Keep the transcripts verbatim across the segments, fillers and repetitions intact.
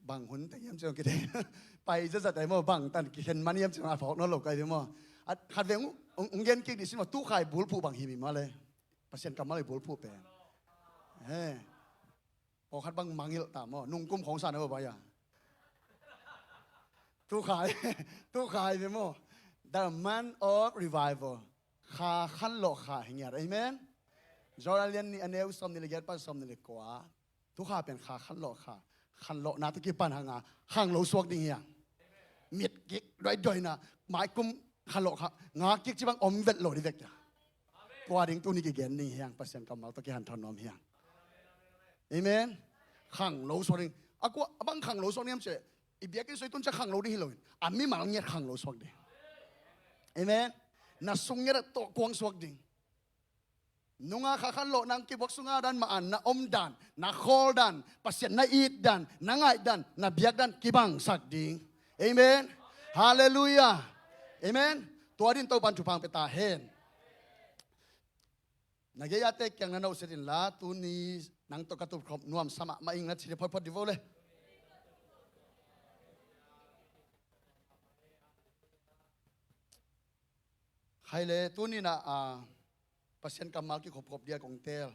Bang hun teng hiam ci-in kithei. Pai zatzat ai maw, bang tan kikhen man hiam ci-in a phawk nawn lo kai ve maw. A khat veng ung, ung gen kik dih sin maw, tu kha i bulphuh bang hi mi maw le. Pasian kammal i bulphuh pen. He. Pawlkhat bang mangngilh ta maw, nungkum khawng sa na maw bai a. Tu kha i, tu kha i ve maw. The month of revival. Kha khanlawh kha hi ngiat. Amen. Joel a lian nih a neu sawmnih le giat pan sawmnih le kua. Tu kha pen kha khanlawh kha. Khanlawhna tawh kipan hang a khanglo suak ding hi hang. Mit kik doidoina, mai kum khanlawh kha. Nga kik ci bang om vet lo ding vek a. Tua ding tuni kigen ding hi hang, Pasian kammal tawh kihanthawn nuam hi hang. Amen. Khanglo suak ding. A kua, a bang khanglo suak ding hiam cih leh, i biakinn sung i tun ciang khanglo ding hi lo in, a mimal ngiat khanglo suak ding. Amen. Na sung ngiat a tawh kuang suak ding. Nunga kha khanlawh nang kibuak sunga dan mah a na om dan, na khawl dan, Pasian na it dan, na ngaih dan, na biak dan kibangsak ding. Amen. Halleluiah. Amen. Tua ding Topan thupha pia ta hen. Na gei-ate kiang na no set inla, tuni nang tawh ka tup khop nuamsa mahmah ing na ci photphot dih vo le. Khai le, tuni na a Pasian kammal kikhopkhop dia kong teel.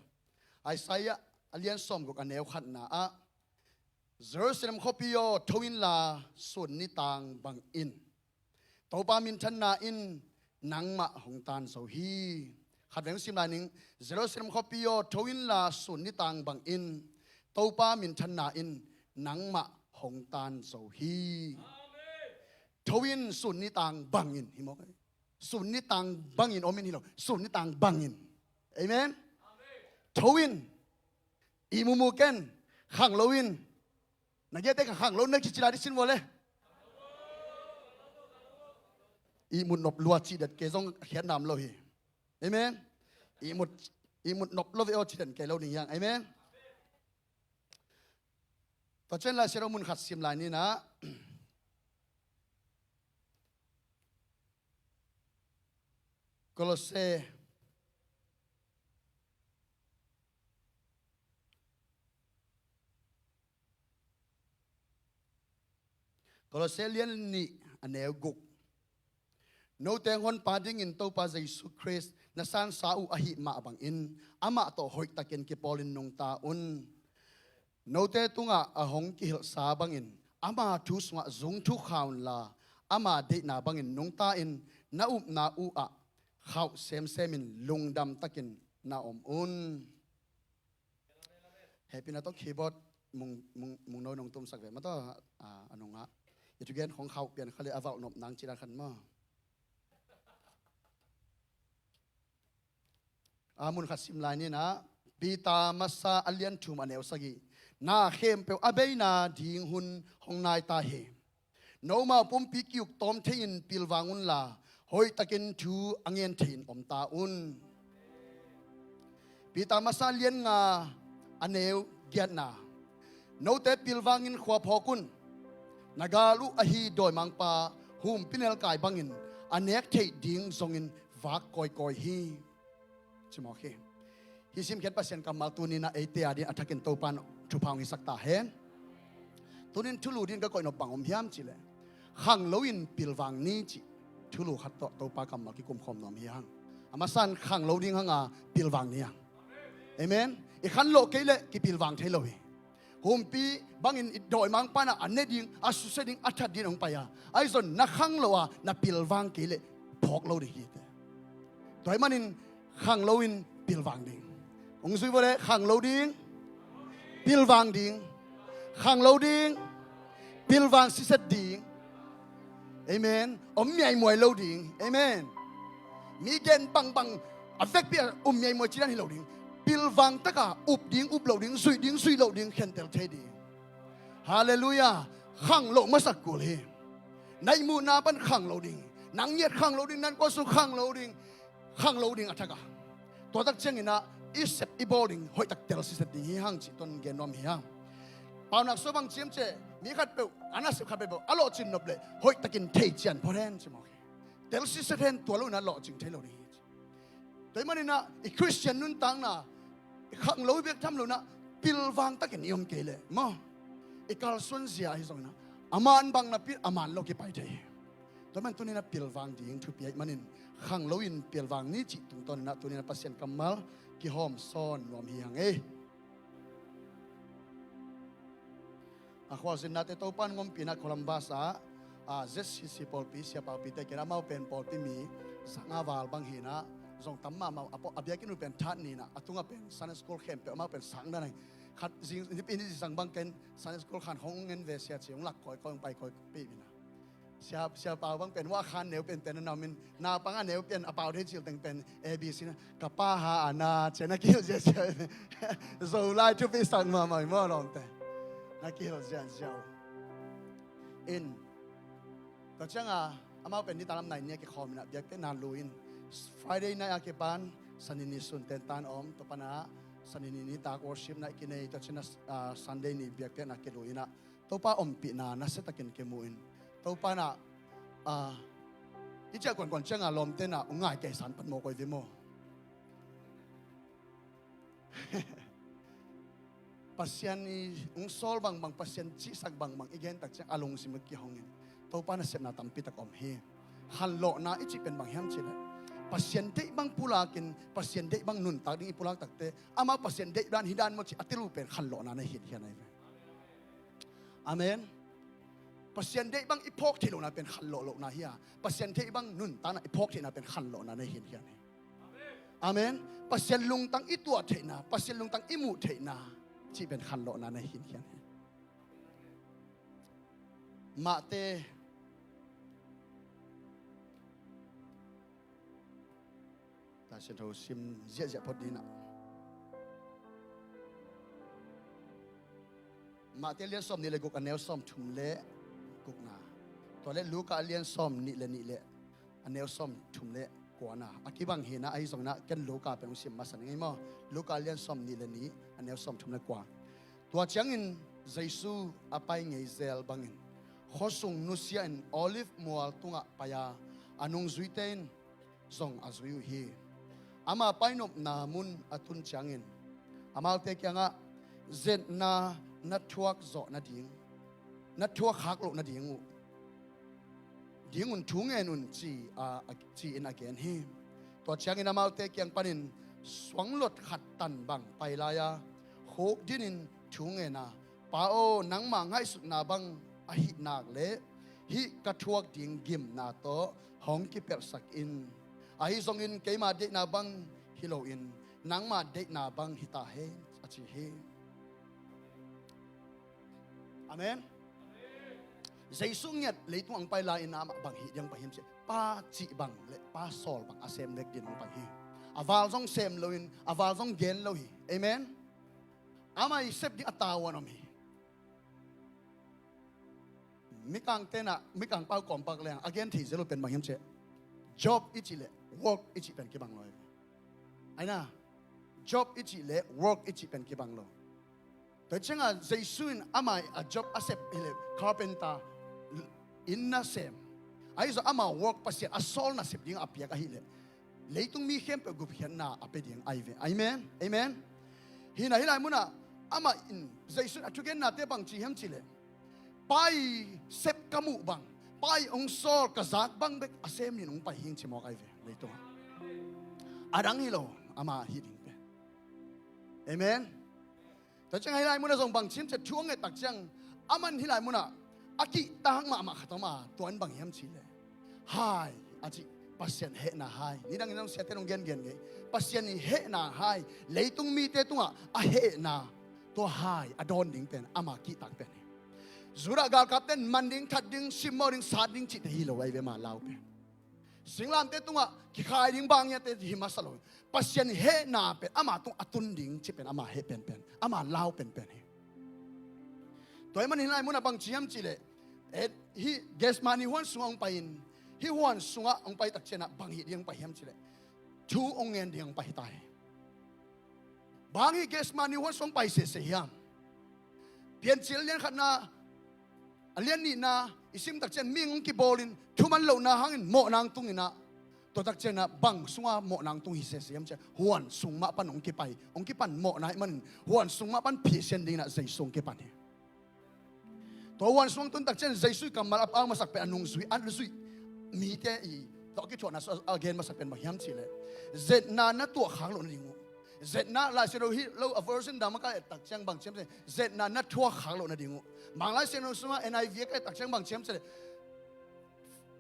Isaiah a lian sawmguk a neu khatna ah, Jerusalem khuapi aw, tho inla, sun nitaang bangin Topa minthanna in nangmah hong taan zo hi. Khat veng sim lai ning. Jerusalem khuapi aw, tho inla, sun nitaang bangin Topa minthanna in nangmah hong taan zo hi. Tho in, sun nitaang bangin hi maw. Sun nitaang bangin om in hi lo. Sun nitaang bangin. Amen. Tho in. Ihmu mu ken. Khanglo in. Na gei-ate ka khanglo na kici lai dih sin vo le. Ihmut nop lua cih dan kei zong khiatna om lo hi. Amen. Ihmut, ihmut nop lo ve aw cih dan kei lo ding hi hang. Amen. Tua ciang Lai Siangtho mun khat sim lai ni na. Kolose. Kolose lian nih a neu guk. Note hong Honpa dingin Topa Jesu Khrist na sansa uh ahih mah bangin amah tawh hoihtakin kipawlin nungta un. Note tungah a hong kihilhsa bangin ama thu sungah zungthuk kha unla, ama deihna bangin nungta in na upna uh ah khauh semsemin lungdamtakin na om un. Hehpihna tawh keyboard mung, mung, mung no nong tumsak ve maw tawh, a, a nungah. I thugen khong khauh pian kha le a valh nop nang ci dan khan maw. A mun khat sim lai ni na, Peter masa a lian thum a neu sagih. Na khempeuh a beina ding hun hong nai ta hi. Nomau pumpi ki-uk tawm thei-in pilvang unla, hoihtakin thu a ngen thei-in om ta un. Peter masa lian nga a neu giatna. Note pilvangin khua phawk un. Na gal uh ahi dawimangpa humpinelkai bangin a nek theih ding zongin vak kawikawi hi. Ci mawk hi. Hih simkhiat Pasian kammal tuni na eite a ding a thakin Topan thupha hong hisak ta hen. Tunin thulu ding ka koih nop bang om hiam cih leh, khanglo in pilvang ni cih thulu khat tawh Topa kammal kikum khawm nuam hi hang. A masa in khanglo ding hanga pilvang ni hang. Amen. I khanlawh kei leh kipilvang thei lo hi. Humpi bangin i dawimangpa in a ne ding, a susia ding, a that ding hong pai a, ahi zong na khanglo a na pilvang kei leh phawk lo ding hi te. Tua ahih manin khanglo in pilvang ding. Hong zui vo le, khanglo ding, pilvang ding, khanglo ding, pilvang siset ding. Amen. Om miaimuai lo ding. Amen. Mi gen bangbang a vekpi a um miaimuai ci dan hi lo ding. Pilvang taka up ding up lo ding, zuih ding zuih lo ding, khentel thei ding. Halleluiah. Khanglo masak kul hi. Na ihmuhna pan khanglo ding. Nang ngiat khanglo ding, nang kua sung khanglo ding. Khanglo ding a thak a. Tua tak ciangin ah i sep i bawl ding hoihtak tel siset ding hi hang cih tawh gen nuam hi hang. Paunak sua bang ci hiam cih leh, mi khatpeuh, a nasep khatpeuh a lawhcin nop leh hoihtakin thei cian phot hen ci mawk hi. Tel siset hen, tua lo in ah lawhcing thei lo ding hi ci. Tua ahih manin ah i Khristian nuntakna, i khanglo i bek tham lo in ah pilvang takin i om kei leh maw, i kalsuan zia ahi zongin ah, a man bang napi a man lo kipai thei hi. Tua man tuninah pilvang ding thupi ahih manin, khang loin pilvang ni cih tungtawninah tuninah Pasian kammal kihawm sawn nuam hi hang ei. A khualzinnate Topan ngompihna Columbus ah, a, Z C C pawlpi, Sia Paupite ken amau pen pawlpi mi zanga val bang hinah, zong tam mahmah a, a biakinn uh pen that ninah, a tungah pen Sunday school khempeuh amau pen sang dan ahi. Khat zing, nipi ni zing bang ken Sunday school khan hong ngen ve sia ci, hong lak kawikawi, hong pai kawikawi pi mina. Sia, Sia Pau bang pen, wa khan neu pen pen a na min, na pang a neu pen a pau thei cil teng pen A B C na, ka pa ha a na, cia na kihilh ziahziah. Zo lai thupi sak mahmah maw lawmte. Na kihilh ziahziah uh. In, tua cianga amau pen ni talam nai ni a kikhawm inah biakte na lu in, Friday night a kipan, Sani ni sun tentan om, tua pana Sani ni nitak worship na i kinei, tua cina, ah, Sunday ni biakte na kilu inah Topa ompihna nasiatakin kimu in, Topa na, ah, i ciah kuankuan cianga lawmte na, u ngai kei san pan mawk oi vi maw. Pasian i ung sawl bangbang, Pasian cihsak bangbang i gentak ciang a lungsim a kihongin, Topa nasepna tampitak om hi. Khanlawhna i cih pen bang hiam cihleh, Pasian deih bang pulakin, Pasian deih bang nuntak ding i pulak takte, amau Pasian deih dan hi dan maw ci a tilu pen khanlawhna na hinkhian ahi ve. Amen. Pasian deih bang i phawk theih lohna pen khanlawh lohna hi a, Pasian deih bang nuntakna i phawk theihna pen khanlawhna na hinkhian hi. Amen. Pasian lungtang i tuah theihna, Pasian lungtang i muh theihna cih pen khanlawhna na hinkhian hi. Mahte Lai Siangtho sim ziahziah phot dinah. Mate lian sawm nih le guk a neu sawm thum le gukna. Tua le Luka lian sawm nih le nih le a neu sawm thum le kuana. A kibang hinah ahi zonginah ken Luka pen hong sim masa ning ei maw. Luka lian sawm nih le nih a neu sawm thum le kua. Tua ciangin Jesu a pai ngei zel bangin khuasung nusia in Olive mual tungah pai-a a nungzuite in zong a zui uh hi. Ama painopna mun a tun ciangin amaute kiangah zetna na thuak zawh nading, na thuak khak loh nading uh dingun thu ngen un ci, a, a, ci-in a gen hi. Tua ciangin amaute kiang panin suanglot khat tan bang pai lai-a khuk dinin thu ngen a, Pa aw, nangmah ngaihsutna bang ahih nak leh hih ka thuak ding gimna tawh hong kipelhsak in. Ahi zongin keima deihna bang hi loin nangmah deihna bang hi ta hen, a ci hi. Amen. Jesu ngiat leitung ang pai lai-in amah bang hih ding pai hiam cih, Pa cih bang le Pa sawl bang a sem vek din ang pai hi. A val zong sem loin a val zong gen lo hi. Amen. Amah i sep ding a tavuan om hi. Mikang tenah, mikang pau kawmpak leng a gen thei zel uh pen bang hiam cih, job i cih le work i cih pen kibang lo hi. Aina, job i cih le work i cih pen kibang lo. Tua cianga Jesu in amah a job a sep hileh carpenter, inn nasem. Ahi zong amah work Pasian a sawl nasep ding a piak ahileh leitung mi khempeuh gupkhiatna a pia ding ahi ve. Amen. Amen. Hina hilai munah amah in Jesu in a thugennate bang ci hiam cihleh, Pa i sep ka muh bang, Pa i hong sawl ka zak bang bek a sem nin hong pai hing ci mawk ahi ve leitungah. A dang hi lo ama hih ding pen. Amen. Tua ciang ahi lai munah zong bang ci hiam cih, thu a ngettak ciang aman hih lai munah a kihtak mahmah khat om a, tua in bang hiam cihleh, hai a cih, Pasian hehna hai. Nidangin zong siate nong gengen ngei, Pasian i hehna hai, leitung mite tungah a hehna, tua hai a dawn ding pen ama kihtak pen hi. Judah galkapten man ding, that ding, simmawh ding, sat ding cihte hi lo ahi ve ama lau pen. Singlamte tungah kikhai ding bangiate hi masa lo. Pasian hehna pen ama tung a tun ding cih pen ama heh penpen, ama lau penpen hi. Tua ahih manin hih lai munah bang ci hiam cihleh, eh, hih Gethsemane huan sungah hong pai-in, hih huan sungah hong pai tak cianah bang hih ding hong pai hiam cihleh, thu hong ngen ding hong pai hi ta hi. Bang hih Gethsemane huan sung hong pai sese hiam? Piancil lian khatna, a lian nihna i simtak ciang mihing hong kibawlin thuman lohna hangin mawhna hong tunginah, tua tak cianah bang sunga mawhna hong tung hi sese hiam ciah, huan sung mah pan hong kipai, hong kipan mawhna ahih manin huan sung mah pan phisian dinginah Jesu hong kipan hi. Tua Huan sung tun takciang Jesu kammal a pau masak pen a nungzui a zuih mite i tawh kithuahna sung a gen masak pen bang hiam cihleh, zetna na tuah khak loh nading uh. Zetna Lai Siangtho hi lo a version dang mah ka et takciang bang ciam cihleh, zetna na thuak khak loh nading uh. Mang Lai Siangtho sungah N I V a ka et takciang bang ciam cihleh,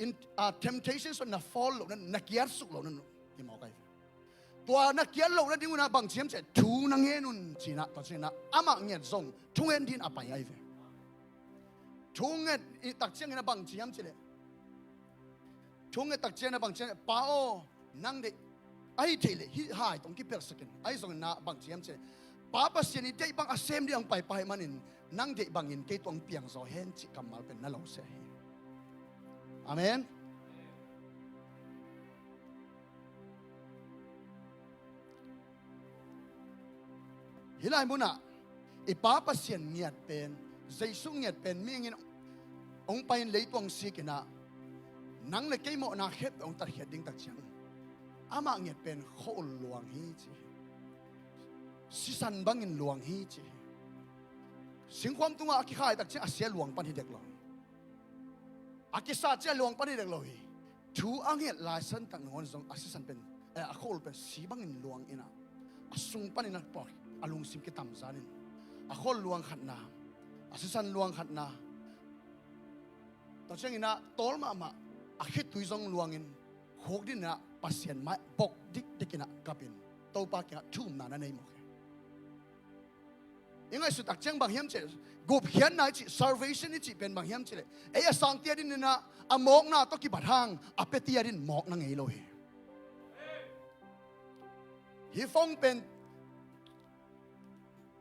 in, uh, temptation sung na fall loh na, na kiatsuk loh nading uh. Hi mawk ai ve. Tua na kiat loh nading un ah bang ciam cihleh thu na ngen un cinah, tua cinah amah ngiat zong thungen din a pai ai ve. Thungen i takciangin a bang ciam cihleh, thungen takciangin a bang ciam cihleh, Pa aw, nang deih ahi theih leh hih hai tong kipelhsakin, ahi zongin na bang ciam cihleh, Pa Pasian i deih bang a sem ding hong paipai manin nang deih bangin kei tawh hong piangzaw hen cih kammal pen na lo sia hi. Amen. Hih lai munah i Pa Pasian ngiat pen, Jesu ngiat pen mihingin hong pai-in leitung sikinah nang le kei mawhna khempeuh hong tatkhiat ding takciang, amah ngiat pen khua-ul luang hi ci hi. Sisan bangin luang hi ci hi. Singkhuam tungah a kikhai takciang a sia luang pan hi dek lo hi. A kisa ciang luang pan hi dek lo hi. Thu a nget lai santak nangawn zong a sisan pen, eh, a khua-ul pen si bangin luang inah a sung panin a puak a lungsim kitamzanin a khua-ul luang khatna, a sisan luang khatna, tua cianginah tawl mahmah a khitui zong luangin khukdinah Pasian mai bok dikdikinah kapin Topa kiangah thumna na nei mawk hi. I ngaihsut takciang bang hiam cihleh, gupkhiatna i cih, salvation i cih pen bang hiam cihleh, ei a sangtia dininah a mawkna tawh kibat hang a petia din mawkna ngei lo hi. Hih phone pen,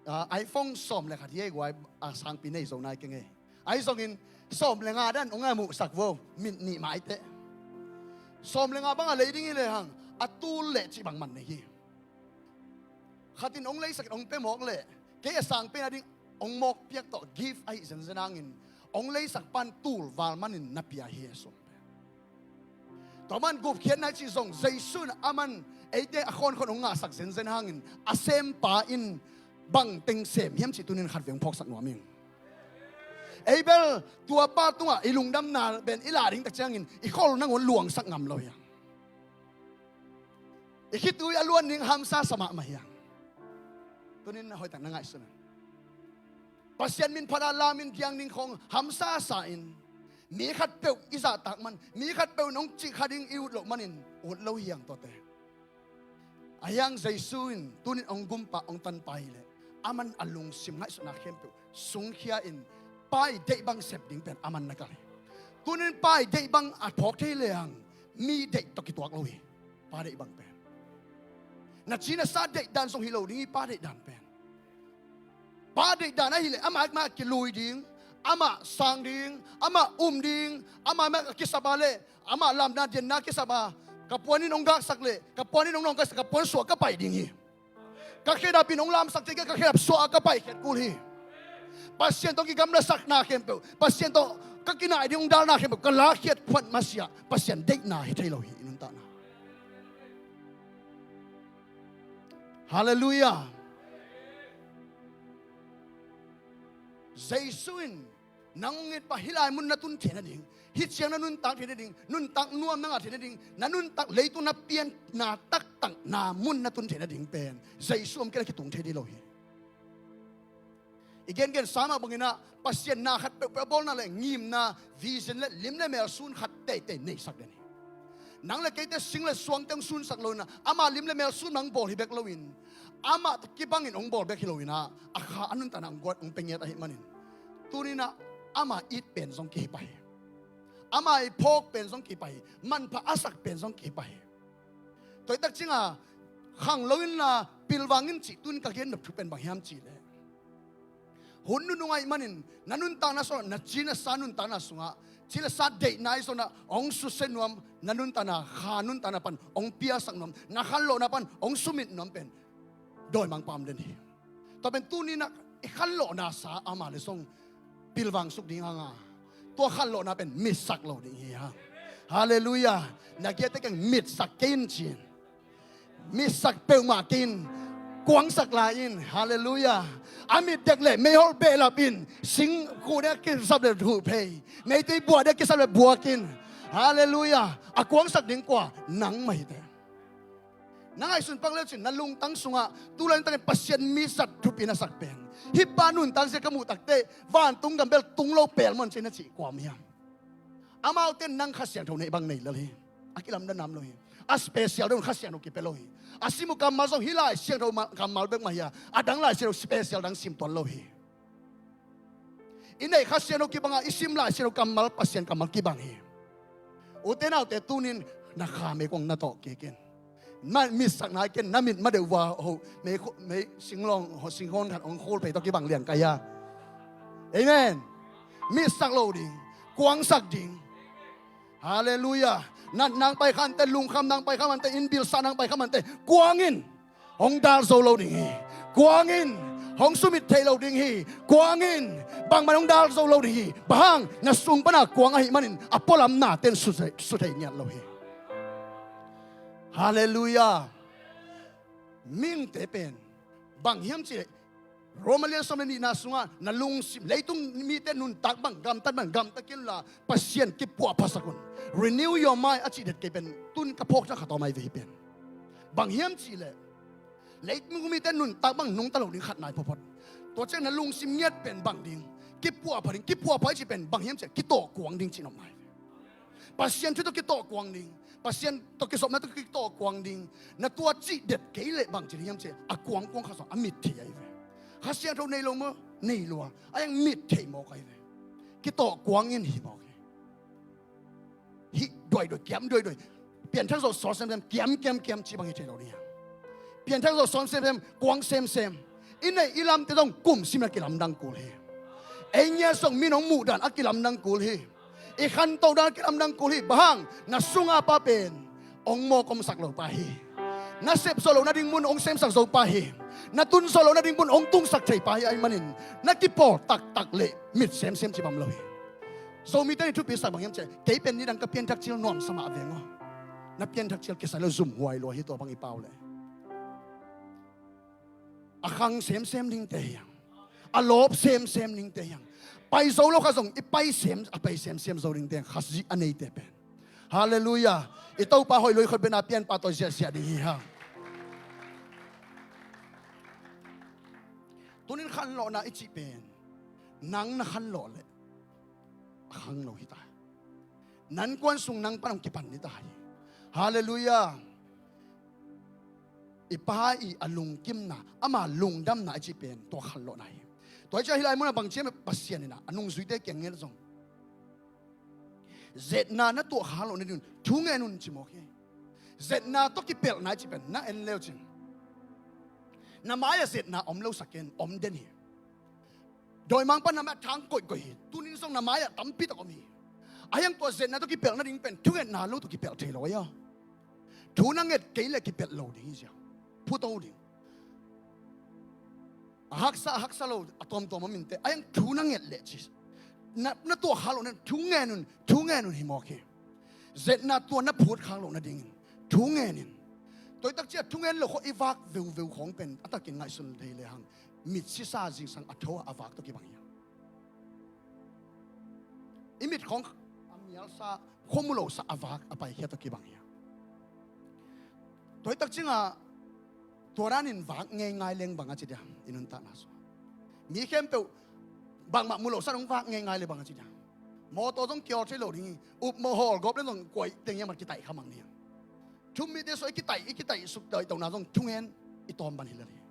ah, iPhone sawm le khat hi ei guai, a sangpi nei zo nai keng ei. Ahi zongin sawm le nga dan hong a muhsak vo, mit nih maiteh. Sawm le nga bang a lei ding hi lehang a tul leh cih bang man nei hi. Khatin hong leisakin hong pia mawk leh kei a sang pen a ding hong mawk piak tawh gift ahi zenzen hangin hong leisak pan tul val manin na pia hi a sum pen. Tua man gupkhiatna i cih zong Jesu in a man eite a khawnkhon hong ngahsak zenzen hangin a sempa in bang teng sem hiam cih tunin khatvei hong phawksak nuam ing. Ei bel tua pa tungah i lungdamna pen i lah ding takciangin i khua-ul nangawn luangsak ngam lo hiang. I khitui a luan ding hamsa sa mahmah hiang. Tunin a hoihtak na ngaihsun a, Pasian min phat a lamin diang ding khawng hamsa sa in, mi khatpeuh i zahtak man, mi khatpeuh in hong cih kha ding i ut loh manin ut lo hiang tuate. A hiang Jesu in tunin hong gumpa hong tanpa hileh a man a lungsim ngaihsutna khempeuh sungkhia in Pa i deih bang sep ding pen a man na kal hi. Tunin Pa i deih bang a phawk thei lehang mi deih tawh kituak lo hi. Pa deih bang pen na ci na sa deih dan zong hi lo ding hi. Pa deih dan pen Pa deih dan ahileh amah mah kilui ding, amah sang ding, amah um ding, amah mah kisap a leh amah lamna dianna kisap a, ka puan in hong gaksak leh ka puan in hong nawngkaisak, ka puan suah ka pai ding hi. Ka khedap in hong lamsak thei kei, ka khedap suah a ka paikhiat kul hi. Pasian tawh kigamlasakna khempeuh, Pasian tawh ka kinai ding hong dalna khempeuh ka lakhiat phuat masiah Pasian deihna hi thei lo hi. I nuntakna. Halleluiah. Jesu in nang hong it pah hih lai mun na tun theih nading, hih ciang na nuntak theih nading, nuntak nuam na ngah theih nading, na nuntak leitung na pianna taktakna mun na tun theih nading pen Jesu om kei leh kitung thei dih lo hi. I gengen sa mah banginah Pasian na khat peuhpeuh a bawlna le ngimna, vision le lim le mel sun khat teitei neihsak den hi. Nang le keite sing le suangte hong sunsak loinah ama lim le mel sun mah hong bawl hi bek loin amah kibangin hong bawl bek hi loinah a kha a nuntakna hong guat hong pia ngiat ahih manin tuninah ama it pen zong kihi pah hi. Ama i phawk pen zong kihi pah hi. Manpha a sak pen zong kihi pah hi. Tua i takcinga khang lo inla pilvang in cih tun ka gen nop thu pen bang hiam cihleh, hun nunung ahih manin na nuntakna sungah na ci na sa nuntakna sungah ci le sa deihna i zonah hong susia nuam, na nuntakna kha nuntakna pan hong piasak nuam, na khanlawhna pan hong sumit nuam pen dawimangpa om den hi. Tua pen tuninah i khanlawhna sa ama le zong pilvang suk ding hanga tua khanlawhna pen mitsak lo ding hi hang. Halleluiah. Na kiate keng mitsak kei in ci-in mitsak peuhmah kei in. Kuangsak lai in. Halleluiah. A mit dek le meiholh behlap in. Singkhuh dek kisap le huh phei, meitei buah dek kisap le buak in. Halleluiah. A kuangsak ding kua? Nangmah hi teh. Na ngaihsun pak leu cin, na lungtang sungah tu laitakin Pasian mi zat thupi na sak pen, hih pa nuntak zia ka muh takteh vantung gam bel tung lo pelmawh in ci na cih kua om hiam? Amaute in nang Kha Siangtho neih bang nei lel hi. A kilamdang nam lo hi. A special deuh in Kha Siangtho kipia lo hi. A sim uh kammal zong hih Lai Siangtho ma-, kammal bek mah hi a, a dang Lai Siangtho special dang sim tuan lo hi. I neih Kha Siangtho kibang a, i sim Lai Siangtho kammal Pasian kammal kibang hi. Ute naute, tunin na kha mei kong na tawh kik in. Ma, mitsakna ken, na mit ma deuh vua ho, mei khu-, mei singlawng ho, singhon khat hong khul pei tawh kibang liang kai a. Amen. Mitsak lo ding, kuangsak ding. Halleluiah. Natna hong pai kha mante, lungkhamna hong pai kha mante, innbilsakna hong pai kha mante, kuang in. Hong dal zo lo ding hi. Kuang in. Hong sumit thei lo ding hi. Kuang in. Bangmah in hong dal zo lo ding hi. Bang hang? Na sung pana kuang ahih manin a pualam nate in su thei, su thei ngiat lo hi. Halleluiah. Mihingte pen bang hiam cih leh, Roma lian sawm le nihna sungah na lungsim, leitung mite nuntak bang gamtat bang gamta kei un la, Pasian kipuahphasak un. Renew your mind a cih det kei pen, tun ka phawkna khat om ahi ve hih pen. Bang hiam cih leh, leitung mite nuntak bang nungta lo ding khat nai phawtphawt. Tua ciang na lungsim ngiat pen bang ding? Kipuahpha ding. Kipuahpha i cih pen bang hiam cih leh, kitawh kuang ding cih nop nai ve. Pasian thu tawh kitawh kuang ding, Pasian tawh kizopna tawh kitawh kuang ding. Na tua cih det kei leh bang ci ding hiam cih leh, a kuangkuang khat zong a mit thei ahi ve. Kha Siangtho nei lo maw? Nei lua. A hiang mit thei mawk ahi ve. Kitawh kuang in hi mawk hi. Hih duaiduai, kiam duaiduai. Pianthak zawh sawl semsem, kiam kiam kiam ci bang hi thei lo ding hiam? Pianthak zawh sawl semsem, kuang semsem. I neih i lamte zong kum simin a kilamdang kul hi. Ei ngiat zong min hong muhdan a kilamdang kul hi. I khantohdan a kilamdang kul hi. Bang hang? Na sunga pa pen hong mawk omsak lo pa hi. Na sep zawh loh nading mun hong semsak zo pa hi. Na tun zawh loh nading mun hong tungsak thei pa hi. Ahih manin na kipawl taktak leh mit semsem ci bang om lo hi. Zomite in i thupisak bang hiam cih leh, kei pen nidang ka pianthak cil nuamsa mah veng aw. Na pianthak cil kisai lo, zumhuai lua hi tua bang i pau leh. A khang semsem dingte hi hang. A lawp semsem dingte hi hang. Pai zo lo kha zong i pai sem, a pai semsem zo dingte hi hang, Khazih a neite pen. Halleluiah. I Topa hoih lo i khut bengna pianpa tawh ziahziah ding hi hang. Tunin khanlawhna i cih pen, nang na khanlawh leh a khang lo hi ta. Nan kuan sung nang pan hong kipan ni ta hi. Halleluiah. I Pa i a lungkimna, ama lungdamna i cih pen tua khanlawhna hi. Tua hi ciang hih lai munah bang ci hiam, Pasian in a nungzuite kiang ngen zong, zetna na tuah khak loh nading un thu ngen un ci mawk hi. Zetna tawh kipelhna i cih pen na en leu cin, na mai-ah zetna om lo sa ken, om den hi. Dawimangpa na mai-ah thang koihkoih hi. Tunin zong na mai-ah tampi tak om hi. A hiang tua zetna tawh kipelh nading pen thungetna lo tawh kipelh thei lo hi a. Thu na nget kei leh kipelh lo ding hi ziau. Phuto ding. A haksa, a haksa lo, a tuamtuam om inteh. A hiang thu na nget leh ci. Na, na tuah khak loh na thu ngen un, thu ngen un hi mawk hi. Zetna tua na phut khak loh nadingin thu ngen in. Tua hi tak ciang thu ngen lo khawng i vak veuveu khawng pen a takin ngaihsun thei lehang, mit sisa zingsang a tho a, a vak tawh kibang hi hang. I mit khawng a mialsa, khua mu losa a vak a paikhia tawh kibang hi hang. Tua hi tak ciangah tua danin vak ngeingai leng bang a ci diam, i nuntakna sungah. Mi khempeuh bangmah mu losa dong vak ngeingai leng bang a ci diam. Mawtaw zong kiawl thei lo ding hi. Upmawh hawlgawp leng zong kuaih teng hiam mat kitaih kha mang ding hi. Thu-um mite sungah i kitaih, i kitaih suk daih tona zong thungen i tawm ban hi lel hi.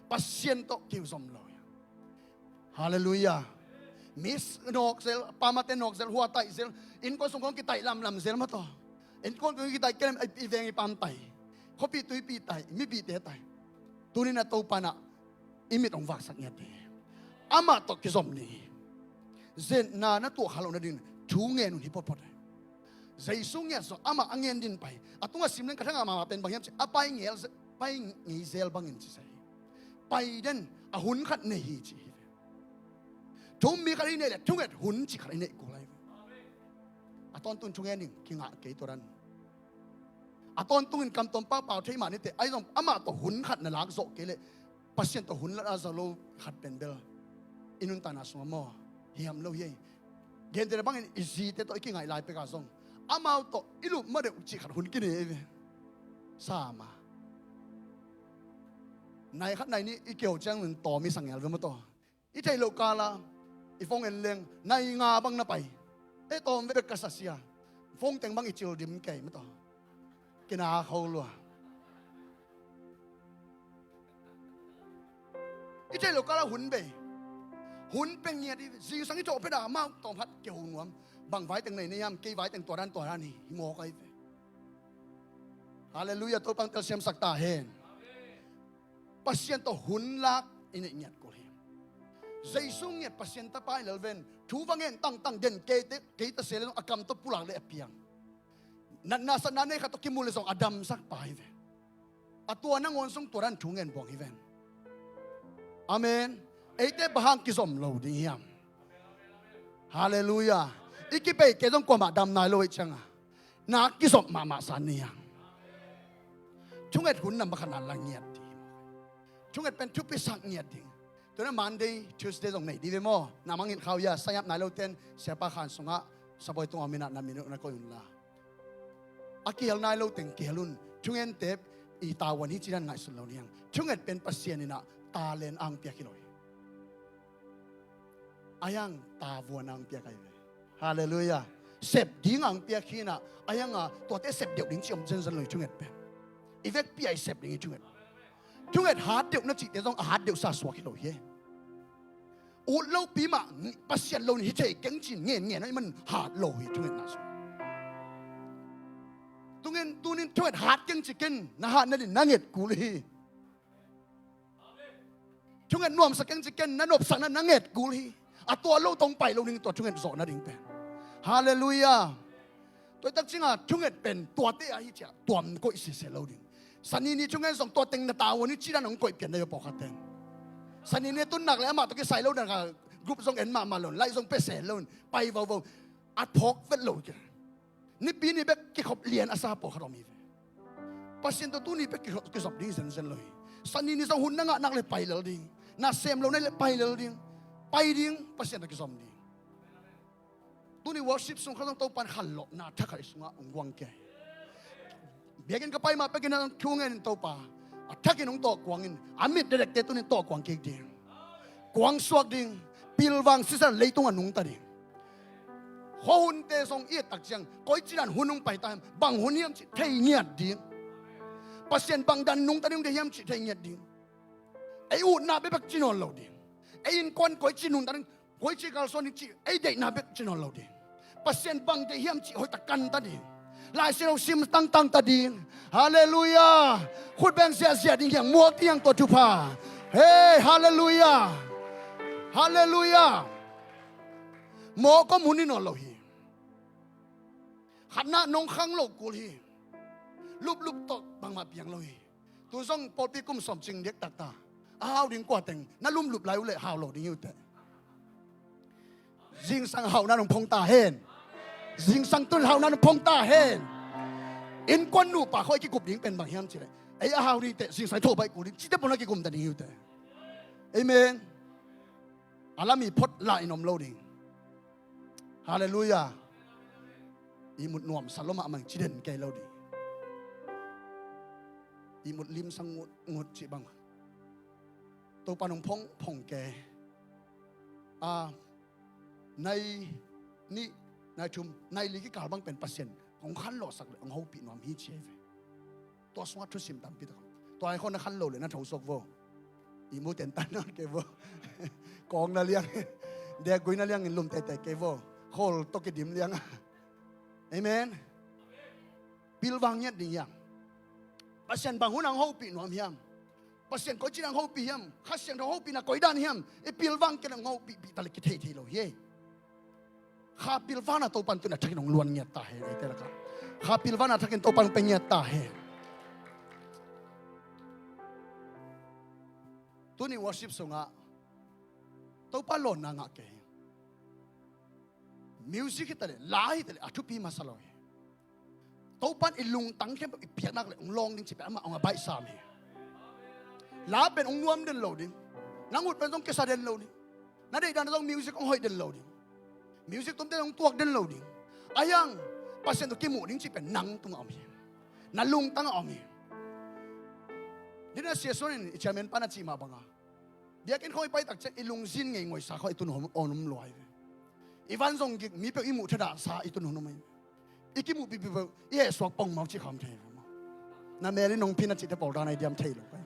Pasian tawh kizom lo hi. Halleluiah. Mi s-, nawk zel, pamate nawk zel, hua taih zel, innkuan sung khawng kitaih lamlam zel mah tawh. Innkuan sung kitaih kei leh i veng i pam taih, khuapi tuipi taih, mipite taih. Tunin a Topa in ah i mit hong vaksak ngiat ding hi. Amah tawh kizom ding hi. Zetna na tuah khak loh nading thu ngen un hi photphot hi. Jesu ngiat zong amah a ngen din pai. A tungah sim leng ka thangah mahmah pen bang hiam cih, a pai ngel ze-, pai ngei zel bangin ci sa hi. Pai den, a hun khat nei hi ci hi ve. Thu-um mi khat i neih leh thunget hun cih khat i neih kul ahi ve. A tawntung thungen ding kingah kei tua dan. A tawntungin kam tawm pau pau thei mah niteh, ahi zong amah tawh hun khat na lak zawh kei leh Pasian tawh hun la a zo lo khat pen bel i nuntakna sungah maw, hiam lo hi ei. Gentehna bangin i zite tawh i kingaih lai pekah zong amau tawh i lup ma deuh cih khat hun kinei ei ve. Sama nai khat nai nih i keu ciangin tawm i sang ngial ve maw taw. I theih loh kala i phone en leng nai nga bang na pai. E tawm ve bek ka sa sia. Phone teng bang i cil dim kei maw taw. Kina kho lua. I theih loh kala hun bei. Hun peng ngiat i zingsang i thawh peda mau tawm hat keu nuam. Bang vai teng nei nei hiam kei vai teng tua dan tua dan hi hi mawk ai ve. Halleluiah, Topa in telsiamsak ta hen. Pasian tawh hun lak i neih ngiat kul hi. Jesu ngiat Pasian tapa i lel ven thu va ngen tangtang den kei te, kei ta se le zong a kam tawh pulak le a piang. Natna satna nei khat tawh kimu le zong a damsak pa hi ve. A tua nangawn zong tua dan thu ngen buang hi ven. Amen. Eite bang hang kizom lo ding hiam? Halleluiah. I kipei kei zong kuamah dam nai lo ei cianga na kizop mahmah san ni a. Thunget hun nam bakhat na la ngiat ding. Thunget pen thupi sak ngiat ding. Tuna Monday, Tuesday zong nei ding ve maw? Na mangin khau ia sayap nai lo ten siapa khan sungah sabawi tungah minah na minuk na koih un la. A kihel nai lo teng kihel un. Thungente i tavuan hi cidan ngaihsun lo niang. Thunget pen Pasian inah talen ang piak hi lo hi. A hiang tavuan ang piak ahi ve. Halleluiah. Sep ding ang piak hinah a hianga tuate sep deuh ding ci om zenzen lo hi thunget pen. I vekpi a i sep ding hi thunget. Thunget hat deuh na cihte zong a hat deuh sa suak hi lo hi. Ut lopi mah Pasian lo ni hi thei keng cin ngen ngen a i man hat lo hi thunget na sung. Tungen tunin thunget hat keng ci ken na hat na din na nget kul hi. Thunget nuamsa keng ci ken na nopsakna na nget kul hi. A tua lo tong pai lo ding tua thunget zawh nading pen. Halleluiah. Tua i tak cinga thunget pen tuate ahi ciah tuam koih sese lo ding. Sanini thungen zong tua teng na tavuan i cidan hong koih pian na yo pawkhat ten. Sanini tun nak le amah tawh kisai lo daka group zong en mahmah lo in laih zong pia se lo in pai vovo. A phawk vet lo kei. Nipi ni bek kikhop lian a sa pawlkhat om hi ve. Pasian tawh tuni bek kikhop kizop ding zenzen lo hi. Sani ni zong hun na ngah nak le pai lel ding. Na sem lo na le pai lel ding. Pai ding Pasian tawh kizom ding. Tuni worship sung kha zong Topan khanlawhna thakhat i sungah hong guang kei. Biakinn ka pai mah pekin a thu ngenin Topa a thakin hong tawh kuangin a mit dedekte tunin tawh kuang kik ding. Kuang suak ding. Pilvang sisan leitung a nungta ding. Khuahunte zong i et tak ciang koi cidan hun hong pai ta hiam bang hun hiam cih thei ngiat ding. Pasian bang dan nungta ding hong deih hiam cih thei ngiat ding. Ei utna bekbek ci nawn lo ding. Ei innkuan koi ci nungta ding. Koi ci kalsuan ding cih ei deihna bek ci nawn lo ding. Pasian bang deih hiam cih hoihtak kanta ding. Lai Siangtho sim tangtang ta ding. Halleluiah. Khut beng ziahziah ding hiang muak ding hiang tua thupha. Hei halleluiah. Halleluiah. Mawk om hun hi nawn lo hi. Khatna nong khang lo kul hi. Luplup tawh bangmah piang lo hi. Tu zong pawlpi kum sawm cing diak takta a hau ding kua teng na lumlup lai uh leh hau lo ding hi uh teh. Zingsang hauhna nong phong ta hen. Zingsang tun hauhna nong phong ta hen. Innkuan nupa khoi kikup ding pen bang hiam cileh ei a hau ding teh zingsang tho baih kul ding cite pona kikum ta ding hi uh teh. Amen. A lami phot la in om lo ding. Halleluiah. I mut nuamsa lo mahmah ci den kei lo ding. I mut limsang ngut ngut cih bang Topa nong phong phong kei. A nai nih nai thum nai li kikal bang pen Pasian hong khanlawhsak le hong hopih nuam hi ci ei ve. Tua sungah thusim tampi tak om. Tua ai khaw na khan lo le na tho suak vo. I mu ten tan nawn kei vo. Kawng na liang. Dek gui na liangin lum teitei kei vo. Khol tawh kidim liang a. Amen. Pilvang ngiat ding hiam? Pasian bang hun ang hopih nuam hiam? Pasian koi cin ang hopih hiam? Kha Siangtho hopihna koi dan hiam? I pilvang ken ang hopih pih ta le kithei thei lo hi. Kha pilvana Topan tun a thakin hong luan ngiat ta hen eite lakah. Kha pilvana thakin Topan hong pe ngiat ta hen. Tuni worship sungah Topa lawnna ngah kei hi. Music hi ta le la hi ta le a thupi masa lo hi. Topan i lungtang khempeuh i piaknak le hong lawng ding cih pen amah hong a baihsam hi. La pen hong nuam den lo ding. Nang ut pen zong kisa den lo ding. Na deihdan zong music hong hoih den lo ding. Music tumte hong tuak den lo ding. Ahi hang Pasian tawh kimuh ding cih pen nang tungah om hi. Na lungtangah om hi. Dina Sia Suan in i chairman pa na cih mah banga, biakinn khawng i pai tak ciang i lungzin ngeingoisa khawng i tun hong om lua hi ve. I van zong gik, mi peuh i muh thadahsa i tun hong om hi ve. I kimuh pipi peuh i hehsuak pongmawk cih khawng thei hi ve maw. Na mel in hong phin a cihte pawl dan a i diam thei lo pai.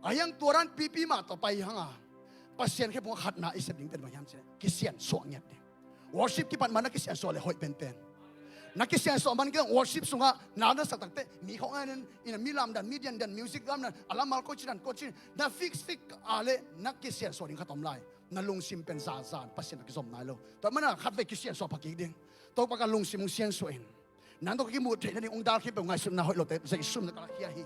Ahi hang tua dan pipi mah tawh pai hanga Pasian khephung khatna i sep ding pen bang hiam cih leh kisiansuah ngiat ding. Worship kipat ma na kisiansuah le hoih penpen. Na kisiansuah man kei worship sungah na na sak takte mi khawng a nen ina mi lamdan, mi diandan, music lamdan, a lamal koici dan koici na fix fix a le na kisiansuah ding khat om lai. Na lungsim pen zazan Pasian a kizom nai lo. Tua mana khatvei kisiansuah phakik ding. Topa ka lungsim hong siansuah in. Nang tawh ka kimuh theih nading hong dal khempeuh ngaihsutna hoih lote Jesu min tawh ka lakhia hi.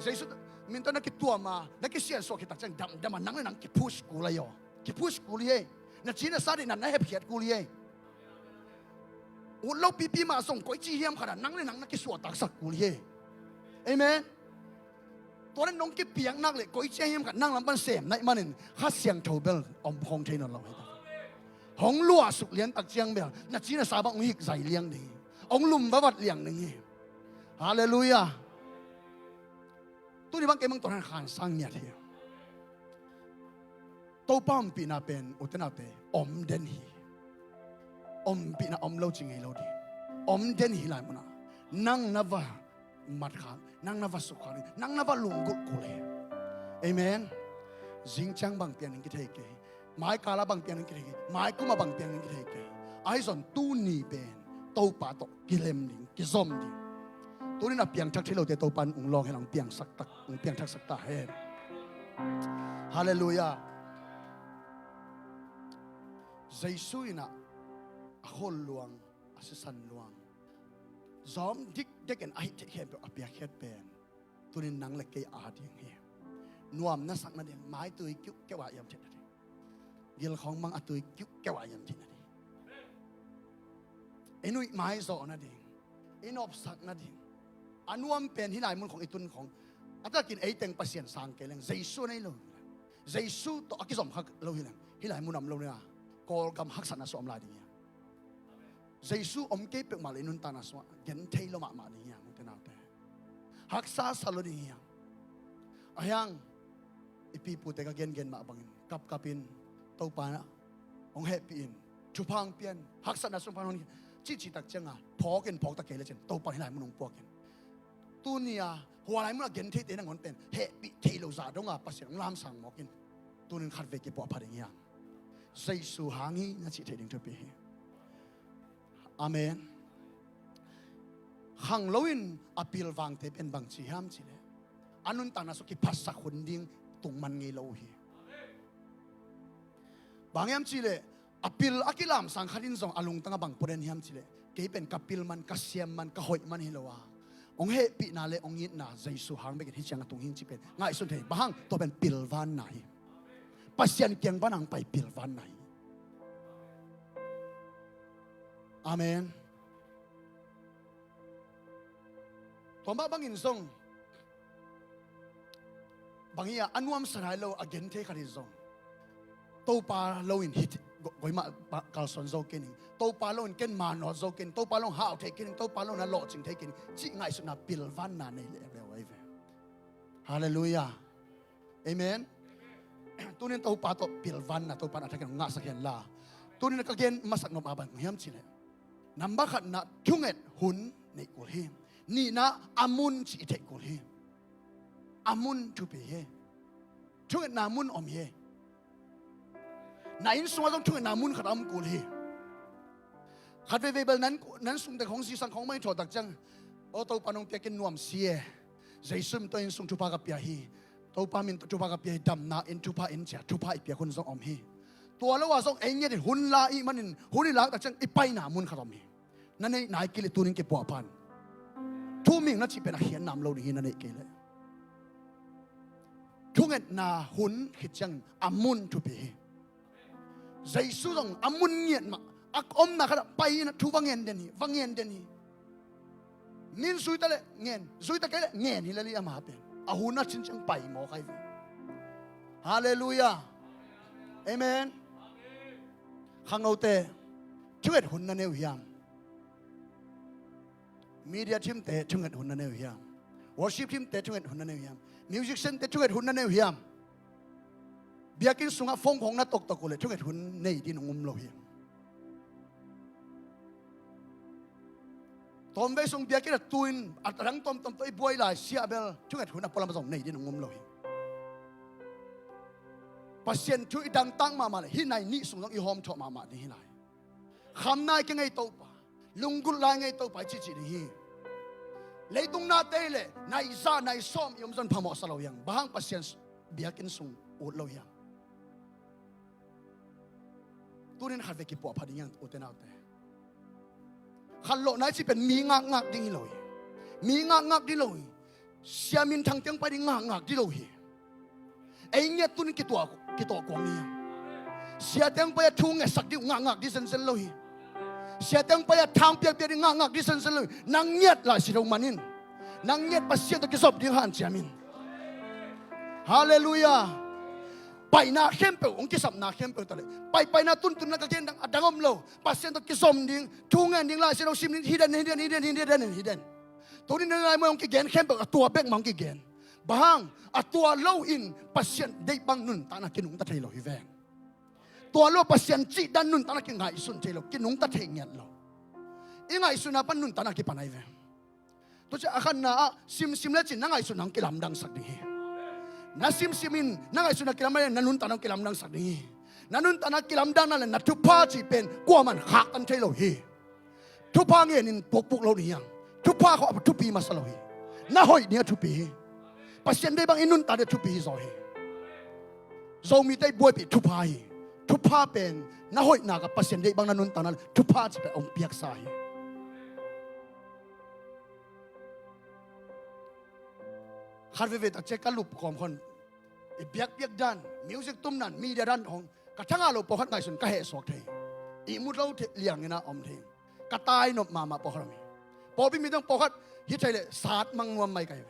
Jesu min tawh na kituam a na kisiansuah khit tak ciang damdam a nang le nang kipush kul ahi aw. Kipush kul hi ei. Na ci na sa deihna na hepkhiat kul hi ei. Ut lo pipi mah zong koici hiam khat ah nang le nang na kisuahtaksak kul hi ei. Amen. Tua le nong kipiak nak le koici hiam khat nang lam pan sem naih manin Kha Siangtho bel om khawng thei nawn lo hi ta. Hong luahsuk lian tak ciang bel na ci na sa bang hong hikzai liang ding hi. Hong lum vavat liang ding hi. Halleluiah. Tuni bang kei bang tua han khansang ngiat hi. Topa ompihna pen ute naute om den hi. Ompihna om lo ci ngei lo ding. Om den hi lai munah nang na va matkhak, nang na va sukkhak ding, nang na va lunggulh kul hi. Amen. Zing ciang bang piang ding kithei kei. Mai kala bang piang ding kithei kei. Mai kuma bang piang ding kithei kei. Ahi zong tuni pen Topa tawh kilem ding, kizom ding. Tuni na piangthak thei lote Topa in ung lawng hen, ung piangsak tak, ung piangthaksak ta hen. Halleluiah. Jesu in ah a khol luang, a sisan luang, zawm dikdekin a hih theih khempeuh a piakkhiat pen tunin nang le kei a ding hi. Nuam na sak nading, mai tui kiuhkeuh a iam theih nading. Gil khawng mang a tui kiuhkeuh a iam theih nading. I nuih mai zawh nading, i nopsak nading. A nuam pen hih lai mun khawng i tun khawng a takin ei teng Pasian sang kei leng Jesu nei lo. Jesu tawh a kizom kha lo hi leng hih lai mun om lo nia. Kawlgam haksatna sua om lai ding hi a. Jesu om kei peuhmah le i nuntakna sungah gen thei lo mahmah ding hi a, ute naute. Haksa sa lo ding hi a. Ahi hang i pipute ka gengen mah bangin kapkapin Topa na hong hehpih in, thupha hong pia in, haksatna sung pan hong cihcih tak cianga phawkin phawkta kei lecin Topa hih lai mun hong puakin. Tuni a hua lai mun a gen theite nangawn pen hehpih thei lo zah donga Pasian hong lamsang mawkin tunin khatvei kipuahpha ding hi a. Jesu hang hi na cih theih ding thupi hi. Amen. Khang loin a pilvangte pen bangci hiam cihleh a nuntakna sung kiphatsak hun ding tung man ngei lo uh hi. Bang hiam cihleh a pil a kilamsang khat in zong a lungtang a bang puaden hiam cihleh kei pen ka pil man, ka siam man, ka hoih man hi lo a, hong hehpihna le hong itna Jesu hang bekin hih ciang a tung hing ci pen ngaihsun thei. Bang hang? Tua pen pilvanna hi. Pasian kiang pan hong pai pilvanna hi. Amen. Tua mah bangin zong bang hi a, a nuamsa nai lo a gen thei khat hi zong Topa lo in hih goimah kalsuan zo kei ning, Topa lo in ken manawt zo kei ning, Topa lo in hau thei kei ning, Topa lo in a lawhcing thei kei ning cih ngaihsutna pilvanna nei leuleu ahi ve. Halleluiah. Amen. Tunin Topa tawh pilvanna Topa in a thakin ngahsak hen la. Tunin ka gen masak nop a bang hiam cihleh, number khatna thunget hun neih kul hi. Nihna a mun cih theih kul hi. A mun thupi hi. Thungetna mun om hi. Na inn sungah zong thungetna mun khat a om kul hi. Khat veivei bel nan, nan sungte khong zingsang khong mai thawh tak ciang, aw Topa nong piakin nuam si e. Jesu min tawh inn sung thupha ka pia hi. Topa min tawh thupha ka pia hi, damna inn, thupha inn cia thupha i piak hun zong om hi. Tua lo a zong ei ngiat in hun la i manin hun i lak tak ciang i paina mun khat om hi. Na neih nai kei leh tunin kipuahphan. Thu ming na cih pen a khian nam lo ding hi na neih kei leh. Thungetna hun khit ciangin a mun thupi hi. Jesu zong a mun ngiat mah a omna khatah pai in a thu va ngen den hi, va ngen den hi. Min zui ta leh ngen, zui ta kei leh ngen hi lel hi ama pen. A hun a cin ciang pai mawk ahi ve. Halleluiah. Amen. Khangnote, thunget hun na nei uh hiam? Media team te thunget hun na nei uh hiam? Worship team te thunget hun na nei uh hiam? Musician te thunget hun na nei uh hiam? Biakinn sungah phone khawng na toktok uh leh thunget hun nei ding hong um lo hi. Tawmvei sung biakinn a tu-in a dang tawmtawm tawh i buai lai siah bel thunget hun a pualam zong nei ding hong um lo hi. Pasian thu i dangtak mahmah leh hih nai nih sung zong i hawmthawh mahmah ding hi lai. Kham nai kei ngei Topa, lunggulh lai ngei Topa i cihcih ding hi. Leitung nate leh nai za nai sawm i om zong phamawh sa lo hiam? Bang hang Pasian biakinn sung ut lo hiam? Tunin khat vei kipuahphat ding hiang, ute naute. Khanlawhna i cih pen mi ngakngak ding hi lo hi. Mi ngakngak ding lo hi. Sia minthang tiang pai ding ngakngak ding lo hi. Ei ngiat tunin kituah, kituah kuang ni hiang. Sia tiang pai a thu ngetsak ding uh ngakngak ding zenzen lo hi. Sia tiang pai a thang piakpiak ding ngakngak ding zenzen lo hi. Nang ngiat lai si lo manin, nang ngiat Pasian tawh kizop ding hanciam in. Halleluiah. Paina khempeuh, hong kisapna khempeuh taleh paipaina tuntunna ka gen dang a dang om lo. Pasian tawh kizom ding, thu ngen ding, Lai Siangtho sim ding, hi den, hi den, hi den, hi den, hi den. Tunin na lai muai hong kigen khempeuh a tua bek mah hong kigen. Bang hang? A tua lo in Pasian deih bang nuntakna kinungta thei lo hi ven. Tua lo Pasian cihdan nuntakna kingaihsun thei lo, kinungta thei ngiat lo. I ngaihsutna pan nuntakna kipan ahi ve. Tua ciang a khatna ah simsim lecin na ngaihsutna hong kilamdangsak ding hi. Na simsim in na ngaihsutna kilamdang, na nuntakna hong kilamdangsak ding hi. Na nuntakna kilamdangna le na thupha cih pen kuaman khaktan thei lo hi. Thupha ngenin pukpuk lo ding hiang. Thupha khawng a thupi masa lo hi. Na hoih ding a thupi hi. Pasian deih bang i nuntak ding a thupi hi zaw hi. Zomite i buaipih thupha hi. Thupha pen na hoihna ka Pasian deih bang na nuntakna le thupha cih pen hong piaksa hi. Khat veve tak ciang ka lup kawm khon, i biakpiak dan, music tum dan, media dan hong ka thangah lo pawlkhat ngaihsun ka hehsuak thei. Ihmut lo thei liangin a om thei. Ka tai nop mahmah pawlkhat om hi. Pawlpi mi tawng pawlkhat hi thei leh sat mang nuam mai ka hi.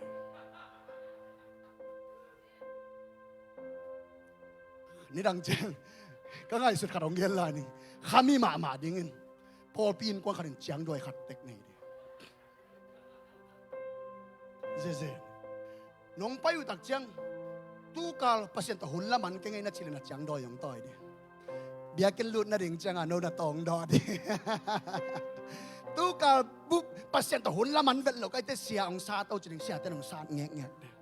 Nidang ciang ka ngaihsut khat hong gen lai ning. Khami mahmah dingin pawlpi innkuan khatin ciangduai khat tek nei ding. Zeze. Nong pai uh tak ciang tukal Pasian tawh hun laman kei ngei na cih leh na ciangdawi hong tawi ding. Biakinn lut nading ciangah no na tawng daw ding. Tukal bup Pasian tawh hun laman vet lo kei te sia hong sat o ci ding, siate hong sat ngekngek ding.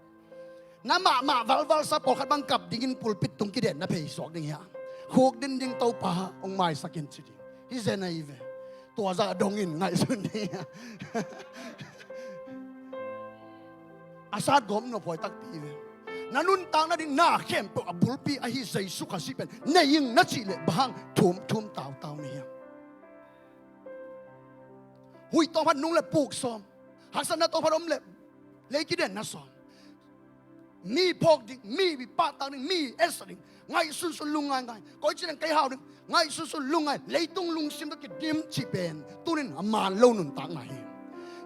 Na mahmah valval sa pawlkhat bang kap dingin pulpit tung kiden na phei suak ding hiam? Khuk din ding Topa hong maisak in ci ding. Hi zen ahi ve. Tua zah dongin ngaihsun ding hiam? A sat gawm nop huai takpi hi ve. Na nuntak nading na khempeuh a bulpi ahi Jesu Khazih pen nei ing na cih leh bang hang thum thum tautau na hiam? Huih tawmkhat nung le puk sawm. Haksatna tawmkhat om le lei kiden na sawm. Mi phawk ding, mi pahtak ding, mi etsak ding. Ngaihsunsun lungngaingai. Koi ci ding kei hau ding. Ngaihsunsun lungngai. Leitung lungsim tawh kidim cih pen tunin a man lo nuntakna hi.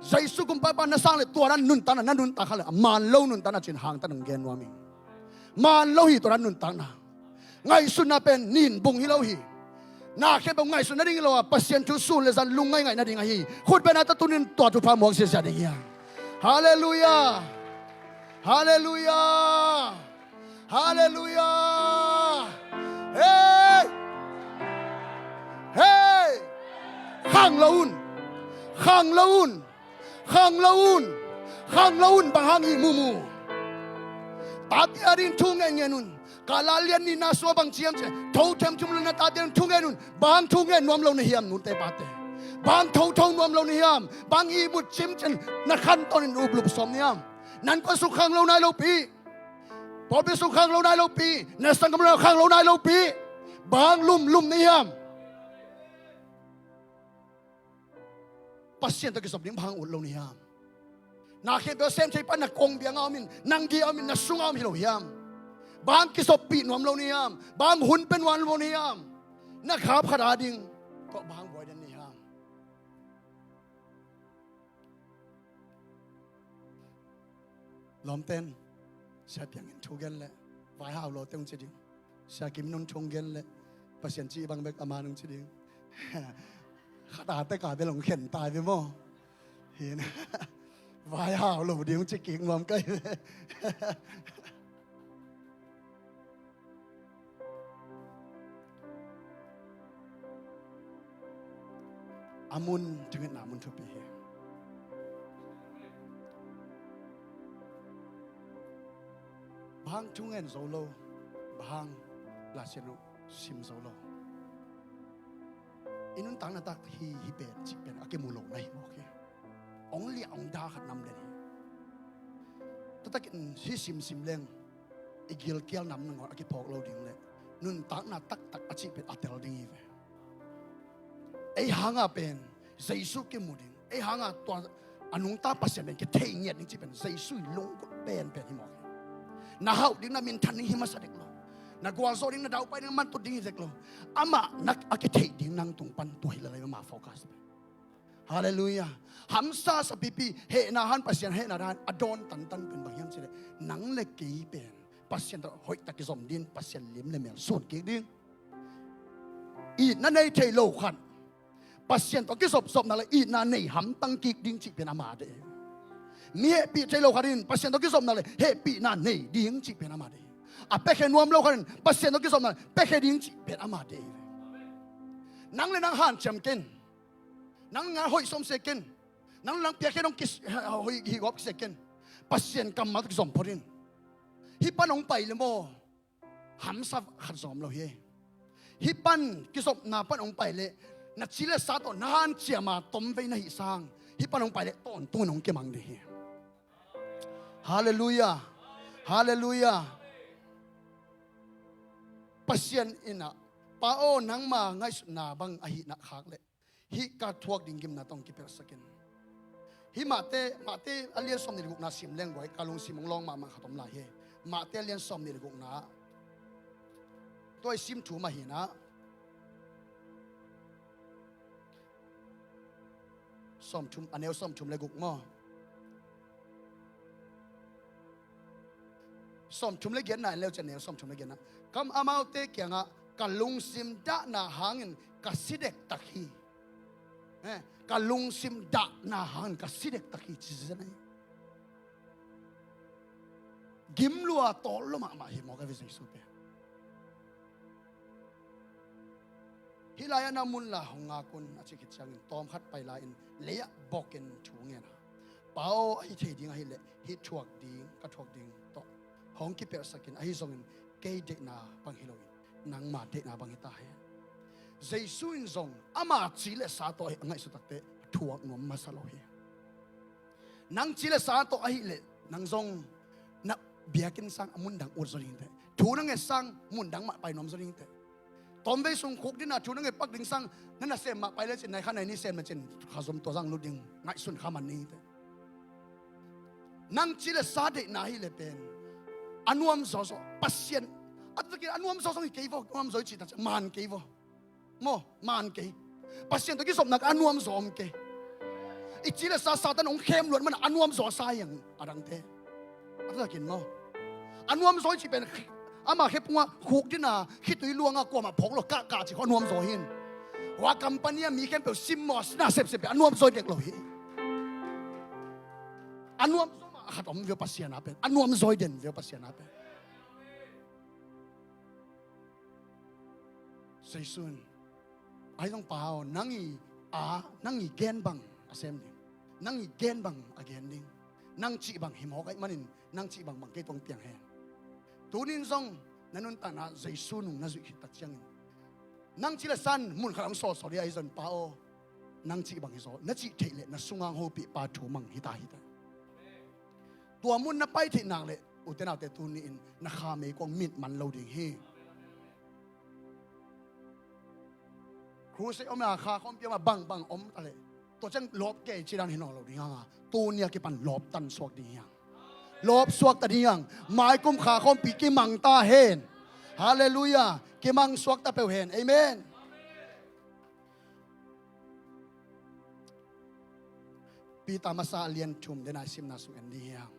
Jesu kum paipa na sang le tua dan nuntakna na nuntak kha le a man lo nuntakna cin hangta nong gen nuam ing. Man lo hi tua dan nuntakna. Ngaihsutna pen nin bung hi lo hi. Na khempeuh ngaihsut nading hi lo a, Pasian thu sun le zan lungngaingai nading ahi. Khut beng a ta tunin tua thupha muak ziazia ding hi a. Halleluiah. Halleluiah. Halleluiah. Hei. Hei. Khang lo un. Khang lo un. Khang lo un. Khang lo un, bang hang hi mumu. Tate ading thu ngen ngen un. Galatian nihna sua bang ci hiam cih leh thothem thum lo na tate ading thu ngen un. Bang thu ngen nuam lo na hiam nute pate? Bang thotho nuam lo na hiam? Bang ihmut cimcin na khantawn in uplup sawm na hiam? Nan kua sung khang lo nai lo pi. Pawlpi sung khang lo nai lo pi. Na sanggam lo khang lo nai lo pi. Bang lumlum na hiam? Pasian tawh kizop ding bang ut lo na hiam? Na khempeuh a sem thei pa na kongbiang a om in, nang di a om in, na sung a om hi lo hiam? Bang kizoppih nuam lo na hiam? Bang hun pe nuam lo na hiam? Na khap khat ading tawh bang buai den na hiam? Lawmten, Sia Piang in thu gen leh, vai hau lo te hong ci ding. Sia Kim in hong thu gen leh, Pasian cih bang bek a man hong ci ding. Khat a tek a bel hong khen ta ve maw. Hi na. Vai hau lo ding hong ci kik nuam kei ve. A mun thungetna mun thupi hi. Bang hang thungen zo lo, bang hang Lai Siangtho sim zo lo. I nuntakna taktak hi, hih pen, cih pen a kimu lo na hi mawk hi. Hong liah hong da khat nam den hi. Taktakin hih simsim leng i gilkial nam nangawn a kiphawk lo ding leh nuntakna taktak a cih pen a tel ding hi ve. Ei hanga pen Jesu kimu ding, ei hanga tua a nungta Pasian pen kithei ngiat ding cih pen Jesu i lunggulh penpen hi mawk hi. Na hauh ding, na minthan ding hi masa dek lo. Na gualzawh ding, na daupai ding, na mantut ding hi dek lo. Amah na a kitheih ding nang tung pan tua hi lalai mah focus pen. Halleluiah. Hamsa sapipi, hehna han Pasian, hehna han a dawn tantan pen bang hiam cih leh nang le kei pen Pasian tawh hoihtak kizom ding, Pasian lim le mel suan kik ding. Itna nei thei lo khat Pasian tawh kizopzopna le itna nei hamtang kik ding cih pen ama deih. Mi hehpih thei lo khat in Pasian tawh kizopna le hehpihna nei ding cih pen ama deih. A piakhia nuam lo khat in Pasian tawh kizopna le piakhia ding cih pen ama deih. Nang le nang hanciam ken. Nang ngan hoih sawm se ken. Nang le nang piakhia dong kis, hoih hih gawp kise ken. Pasian kammal tawh kizom phot in. Hih pan hong pai le maw, hamsa khat zom lo hi. Hih pan kizopna pan hong pai leh na ci le sa tawh na hanciam a tomvei na hih sang, hih pan hong pai leh tawntung in hong kimang ding hi. Halleluiah. Halleluiah. Pasian in ah, Pa aw, nangma ngaihsutna bang ahihna khak leh hih ka thuak ding gimna tawh hong kipelhsak in. Hih Mate, Mate a lian sawmnih le gukna sim leng guai, ka lungsim hong lawng mahmah khat om lai hi. Mate a lian sawmnih le gukna ah, tua i sim thu mah hi na. Sawmthum, a neu sawmthum le guk maw? Sawmthum le giatna en leu cin, a neu sawmthum le giatna. Kam amaute kiangah ka lungsim dahna hangin ka si dektak hi. Eh, ka lungsim dahna hangin ka si dektak hi ci zen ahi. Gim lua tawl lua mahmah hi maw ka ve Jesu pen. Hih lai-ah na mun la hong ngak un a cih khit ciangin tawmkhat pai lai-in lei-ah bawkin thu ngen a, Pa aw, ahi thei ding ahih leh hih thuak ding, ka thuak ding tawh hong kipelhsak in, ahi zongin kei deihna bang hi loin nangma deihna bang hi ta hen. Jesu in zong ama ci le sa tawh a ngaihsut takte a thuak nuam masa lo hi. Nang ci le sa tawh ahih leh nang zong na biakinn sang a mundang ut zaw ding teh. Thu na nget sang mundang mah pai nuam zaw ding teh. Tawmvei sung khuk ding a thu na nget pak ding sang na nasem mah pai le cin, nai kha nai ni sem le cin, kha zom tua zang lut ding, ngaihsun kha man ding teh. Nang ci le sa deihna ahih leh pen a nuam zawzaw Pasian a takin a nuam zawzaw hi kei vaw, nuam zaw i cih tak ciang man kei vaw. Maw, man kei. Pasian tawh kizopna ka a nuam zaw om kei. I ci le sa Satan hong khem luat mana a nuam zaw a sa hiang a dangte. A takin maw, a nuam zaw i cih pen ama khe pungah khuk dina khitui luanga kuamah phawk lo kah kah cih khaw a nuam zaw hin. Hua company a mi khempeuh sim maw, sina sepsep pen a nuam zaw i dek lo hi. A nuam zaw mah a khat om veu Pasian a pen, a nuam zaw i den veu Pasian a pen. Jesu in, ahi zong Pa aw, nang i a, nang i gen bang a sem ding, nang i gen bang a gen ding, nang cih bang hi mawk ahih manin nang cih bang bang kei tawh hong piang hen. Tunin zong na nuntakna Jesu nung na zuih khit tak ciangin nang ci le sa in mun khat hong sawlsawl hi, ahi zong Pa aw, nang cih bang hi zaw, na cih theih leh na sunga hong hopih pa thu mang hi ta hi ta. Tua mun na pai theih nak leh ute naute tuni-in na kha meikuang mit man lo ding hi. Crusade om a kha khawmpi om a bangbang om ta leh tua ciang lawp kei ci dan hi nawn lo ding hang a, tuni a kipan lawp tan suak ding hiang. Lawp suak ta ding hiang. Maikum kha khawmpi kimang ta hen. Halleluiah. Kimang suak ta peuh hen. Amen. Peter masa a lian thum den a i simna sung en ding hiang.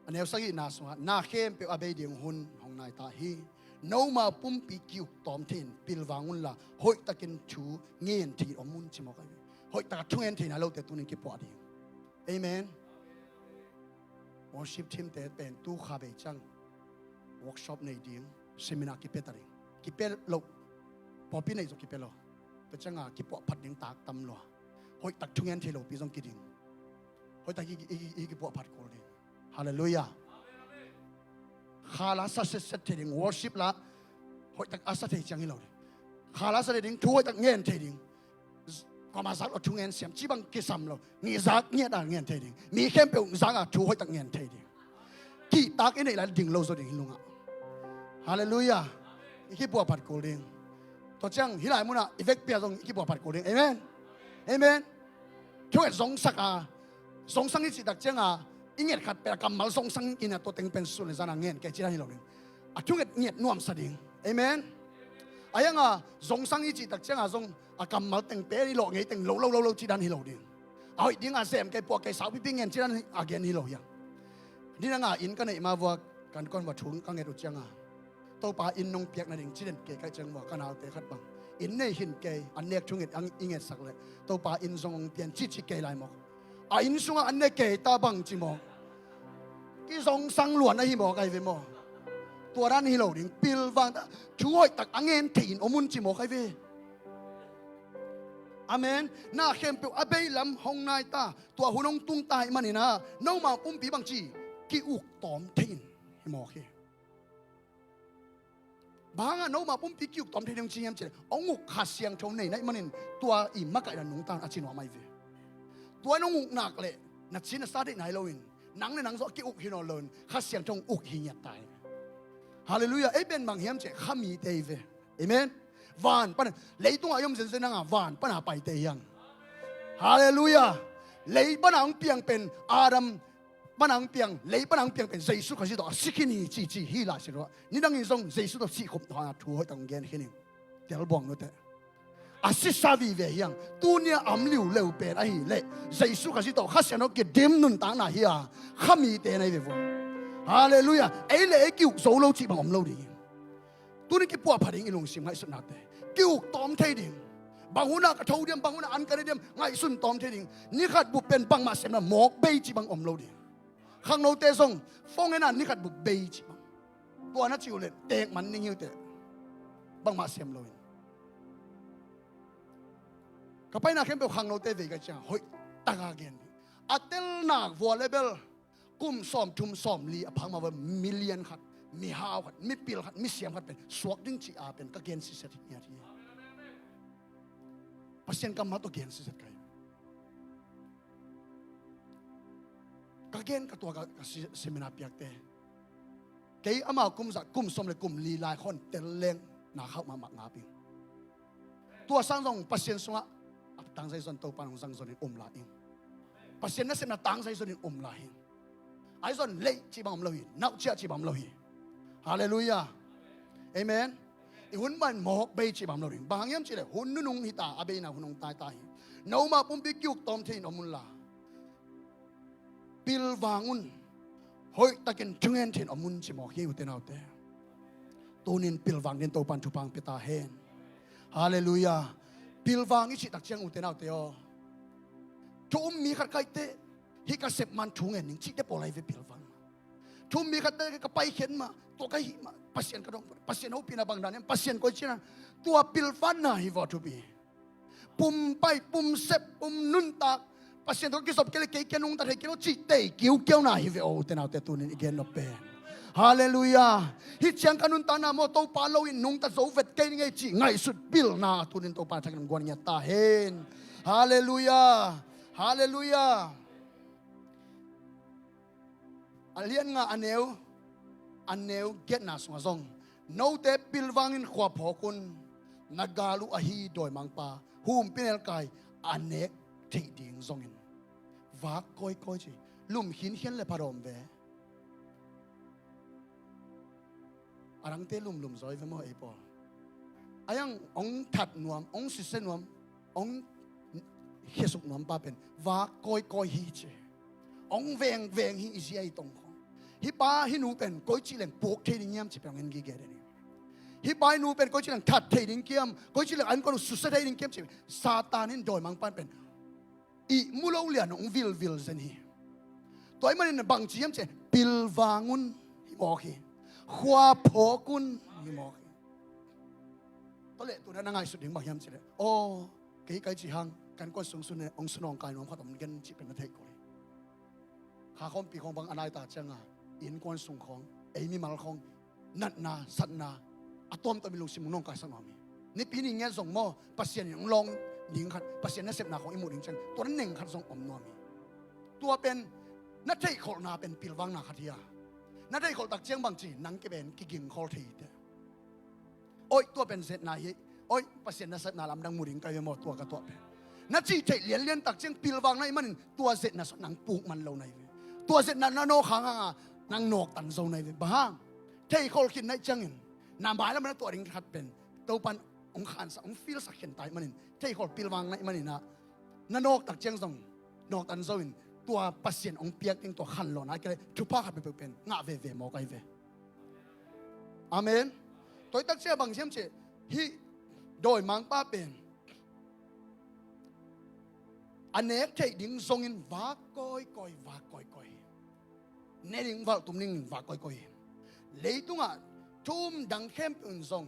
A neu sagihna sungah, na khempeuh a bei ding hun hong nai ta hi. Nomau pumpi ki-uk tawm thei-in pilvang unla, hoihtakin thu ngen thei-in om un, ci mawk ahi ve. Hoihtak a thungen thei nai lote tunin kipuah ding. Amen. Worship team te pen tu kha bei ciang workshop nei ding, seminar kipia ta ding. Kipia lo, pawlpi nei zong kipia lo. Tua cianga kipuah phat ding tak tam lua. Hoihtak thungen thei lopi zong kiding. Hoihtak i, i, i, i kipuah phat kul ding. Halleluiah. Kha la sa setset thei ding, worship la hoihtak a sa thei ciang hi lo ding. Kha la sa thei ding, thu hoihtak ngen thei ding. Kuama zak lo thu ngen siam, ci bang kisam lo. Mi zak ngiat a ngen thei ding. Mi khempeuh zak a thu hoihtak ngen thei ding. Kihtak i neih lai ding lo zaw ding hi lungah. Halleluiah. I kipuah phat kul ding. Tua ciang hih lai munah i vekpi-a zong i kipuah phat kul ding. Amen. Amen. Thunget zongsak a, zongsang i cihtak cianga i nget khat pen a kammal zongsang in a tua teng pen sun le zana ngen kei ci dan hi lo ding. A thunget nget nuamsa ding. Amen. A hianga zongsang i cihtak cianga zong a kammal teng pen i lawh ngei teng lo lo lo lo ci dan hi lo ding. A hoih dinga zem kei, puah kei, sau pipi ngen ci dan a gen hi lo hiang. Nidanga inn ka neih ma vua kan kon va thu ka nget uh cianga Topa inn nong piak nading ci den kei ka hih ciang vua ka naute khat bang inn nei khin kei, an nek thunget ang i ngetsak leh Topa inn zong hong pian ci ci kei lai mawk. A inn sungah an ne kei ta bang ci mawk. Kizongsang luan ahi mawk ahi ve maw. Tua dan hi lo ding, pilvang ta, thu hoihtak a ngen thei-in om un ci mawk ahi ve. Amen. Na khempeuh a bei lam hong nai ta, tua hun hong tung ta ahih manin a, nomau pumpi bang ci, ki-uk tawm thei-in hi mawk hi. Bang hangah nomau pumpi ki-uk tawm thei ding ci hiam cih leh, hong uk Kha Siangtho nei na hih manin tua i makaihna nungta un a ci nuam ahi ve. Tua in hong uk nak leh na ci na sa deih nai loin, nang le nang zong a ki-uk hi nawn loin Kha Siangtho hong uk hi ngiat ta hi. Halleluiah. Ei pen bang hiam cih leh kha mite hi ve. Amen. Van pana, leitungah i om zenzen nanga van pana paite hiang. Halleluiah. Lei pana hong piang pen Adam pana hong piang, lei pana hong piang pen Jesu Khazih tawh a si khin hi ci ci hi lai si lo. Nidangin zong Jesu tawh sih khop hangah thu hoihtak hong gen khin hi. Telbuang nute. A sisa vive hiang, tunia a om liuleu pen ahih leh Jesu Khazih tawh Kha Siangtho kidim nuntakna hi a, kha mite na hi ve vua. Halleluiah. Ei le ei ki-uk zo lo cih bang om lo ding. Tuni kipuah pha ding i lungsim ngaihsutnate. Ki-uk tawm thei ding. Bang hunah ka tho diam, bang hunah an ka ne diam, ngaihsun tawm thei ding. Ni khat bup pen bangmah semna mawk bei cih bang om lo ding. Khangnote zong phone en a ni khat bup bei cih bang. Tua na cih uh leh teek man ning hi uh teh. Bangmah sem loin. Ka paina khempeuh khangnote vei ka ciang hoih taka gen ding. A telnak vua le bel kum sawmthum sawmli a phak mah vua, million khat, mihau khat, mipil khat, misiam khat pen suak ding ci a pen ka gen siset hi ngiat hi. Pasian kammal tawh gen siset ka hi. Ka gen ka tua ka, ka si-, seminar piakte. Kei amau kum za, kum sawm le kum li lai khon tel leng na khauh mahmah ngap ing. Tua sang zong Pasian sungah a tangzai zon Topa nong zang zonin um lai ing. Pasian nasepna tangzai zonin um lai ing. Ahi zon leih cih bang om lo hi. Nauh ciah cih bang om lo hi. Halleluiah. Amen. I hun man mawk bei cih bang om lo ding. Bang hang hiam cih leh hun nunung hita, a beina hun hong taita hi. Nomau pumpi ki-uk tawm thei-in om unla, pilvang un. Hoihtakin thungen thei-in om un ci mawk hi, ute naute. Tunin pilvang dingin Topan thupha hong pia ta hen. Halleluiah. Pilvang i cih tak ciang, ute naute aw, thu um mi khat ka hih teh, hih ka sep man thu ngen ning cihte pawl ahi ve pilvang. Thu um mi khat teh ka paikhiat mah, tua ka hih mah, Pasian ka dong, Pasian hopihna bang dan hiam, Pasian koici na, tua pilvanna hi vua thupi. Pum pai, pum sep, pum nuntak, Pasian tawh kizop kei leh kei kia nungta thei kei lo cih tei kiukiauna hi ve aw, ute naute, tunin i gen nop pen. Halleluiah. Hih ciang ka nuntakna maw, Topa lo in nungta zo vet kei ning ei cih ngaihsut pilna tunin Topa thakin guan ngiat ta hen. Halleluiah. Halleluiah. A lian nga a neu, a neu giatna sungah zong, note pilvangin khua phawk un, na gal uh ahi dawimangpa, humpinelkai a nek theih ding zongin. Vak kawikawi ci, lum khinkhian le pha dawm ve. A dangte lumlum zaw hi ve maw ei pawl. A hiang hong that nuam, hong sisia nuam, hong khiasuk nuam pa pen vak kawikawi hi ci. Hong vengveng hi i zia i tong khong. Hih pa hih nu pen koi cih leng puk thei ding hiam cih pen hong en gige den hi. Hih pa hih nu pen koi cih leng that thei ding kiam, koi cih leng an kuan uh susia thei ding kiam cih Satan in, dawimangpa'n pen ihmu lo lian hong vilvil zen hi. Tua ahih manin bangci hiam cih leh pilvang un hih mawk hi. Khua phawk un hih mawk hi. Tua leh tu-in na ngaihsut ding bang hiam cih leh, aw, kei kai cih hang ka innkuan sung sun hong su nawngkai nuam khat om gen cih pen na theih kul hi. Kha khawmpi khawng bang a nai ta ciang a, innkuan sung khawng, ei mimal khawng natna satna a tuamtuam in lungsim hong nawngkaisak nuam hi. Nipi ni ngiat zong maw, Pasian in hong lawng ding khat, Pasian nasepna khawng i muh ding ciang tua na neng khat zong om nuam hi. Tua pen na theihkholhna pen pilvangna khat hi a, na theihkholh tak ciang bangci nang kei pen kigingkhawl thei hi teh. Oih, tua pen zetna hi. Oih, Pasian nasepna lamdang mu ding kai ve maw, tua ka tuah pen, na cih theih lianlian tak ciang pilvang na hih manin tua zetna sung nang puk man lo na hi ve. Tua zetna na nawk hang hanga nang nawktan zo na hi ve. Bang hang? Theihkholh khit na hih ciangin na mailam na tuah ding khat pen Topa'n hong khansak, hong fielsak khin ta hih manin, theihkholh pilvang na hih manin ah, na nawk tak ciang zong nawktan zo in, tua Pasian hong piak ding tua khanlawhna a kile thupha khat peuhpeuh pen ngah veve mawk ahi ve. Amen. Tua hi tak ciang bang hiam cih leh, hih dawimangpa pen a nek theih ding zongin vak kawikawi, vak kawikawi, ne ding valh tum dingin vak kawikawi hi. Leitungah thu um dang khempeuh in zong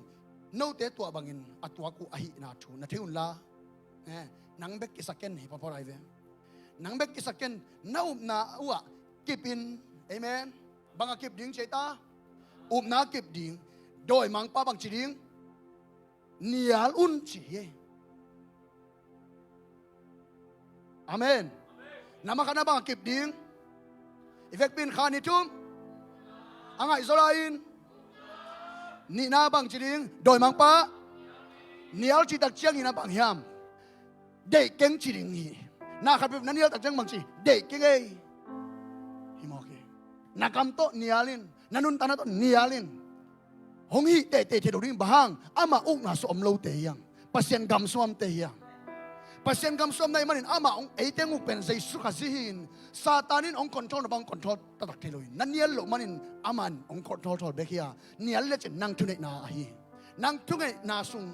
note tua bangin a tuak uh ahihna thu na thei un la, eh, nang bek kisa ken hi phapha lai ve. Nang bek kisa ken, na upna uhah kip in. Amen. Bang a kip ding ci ei ta? Upna kip ding. Dawimangpa bang ci ding? Nial un ci hi. Amen. Na mah khatna bang a kip ding? I vekpi in kha ni thum a ngaihzaw lai in. Nihna bang ci ding? Dawimangpa nial cih tak ciangin a bang hiam? Deih keng ci ding hi. Na khat peuh na nial tak ciang bang ci? Deih keng ei. Hi mawk hi. Na kam tawh nial in, na nuntakna tawh nial in. Hong hih teitei thei lo ding, bang hang? Amah ukna sung om lote hi hang. Pasian gam sung omte hi hang. Pasian gam sung om na hih manin amah hong, eite hong uk pen Jesu Khazih hi-in, Satan in hong control na bang hong control taktak thei lo hi. Na nial loh manin aman hong control thawl bek hi a, nial lecin nang thuneihna ahi hi. Nang thuneihna sung,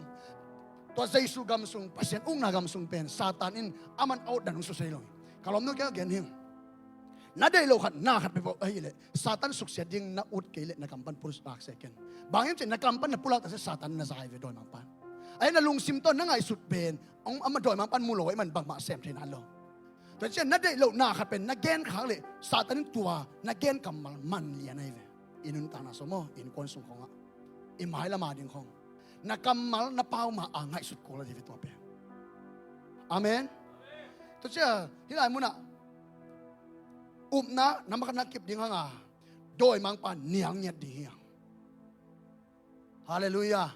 tua Jesu gam sung, Pasian ukna gam sung pen Satan in aman a utdan hong susia lo hi. Ka lawmnu, kei a gen hi. Na deih loh khat, na khat peuhpeuh ahih leh Satan suksiat ding na ut kei leh na kam pan pulak se ken. Bang hiam cih leh na kam pan na pulak tak ciang Satan na za hi ve, dawimangpa'n. Ahi, na lungsim tawh na ngaihsut pen hong, amah dawimangpa'n mu lo ahih man bangmah sem thei nawn lo. Tua ciang na deih loh na khat pen na gen khak leh Satan in tua na gen kammal man lian ahi ve. I nuntakna sung maw, i innkuan sung khawngah, i mailam a ding khawng, na kammal na pau ma a ngaihsut kul ahi ve tua pen. Amen. Tua ciang hih lai munah upna na mah khatna kip ding hang a, dawimangpa nial ngiat ding hi hang. Halleluiah.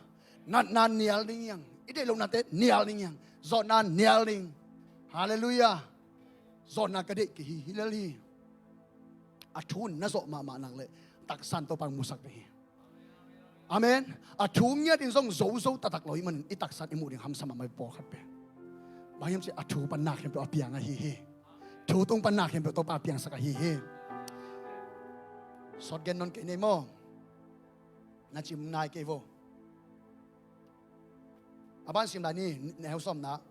Natna nial ding hi hang. I deih lohnate nial ding hi hang. Zawhna nial ding. Halleluiah. Zawhna ka deih kei hi, hi lel hi. A thu in na zawh mahmah nak leh taksa in Topa'n musak ding hi. Amen. A thu ngiat in zong zozo taktak lo ahih manin i taksa in i muh ding hamsa mahmah hi, pawlkhat pen. Bang hiam cih leh a thu pan na khempeuh a piang ahi hi. Thu tung pan na khempeuh Topa a piangsak ahi hi. Sawt gen nawn kei ni maw. Na cim nai kei vo. A ban sim lai ni, neu sawmna.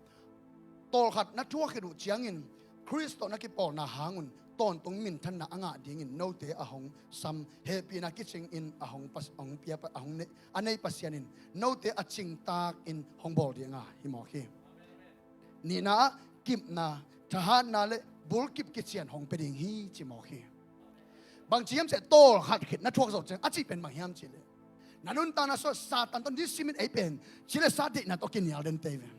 Tawlkhat na thuak khit uh ciangin Khrist tawh na kipawlna hangun tawntung minthanna a ngah dingin note a hong sam, hehpihna kicingin a hong pas-, a hong pia pa-, a hong nei, a nei Pasian in note a cingtakin hong bawl ding a hi mawk hi. Nihna ah kipna, thahatna le bulkip kician hong pia ding hi ci mawk hi. Bang ci hiam cih leh tawlkhat khit na thuak zawh ciang a cih pen bang hiam cih leh, na nuntakna sungah Satan tawh nisimin ei pen cilesa deihna tawh kinial den tei ve.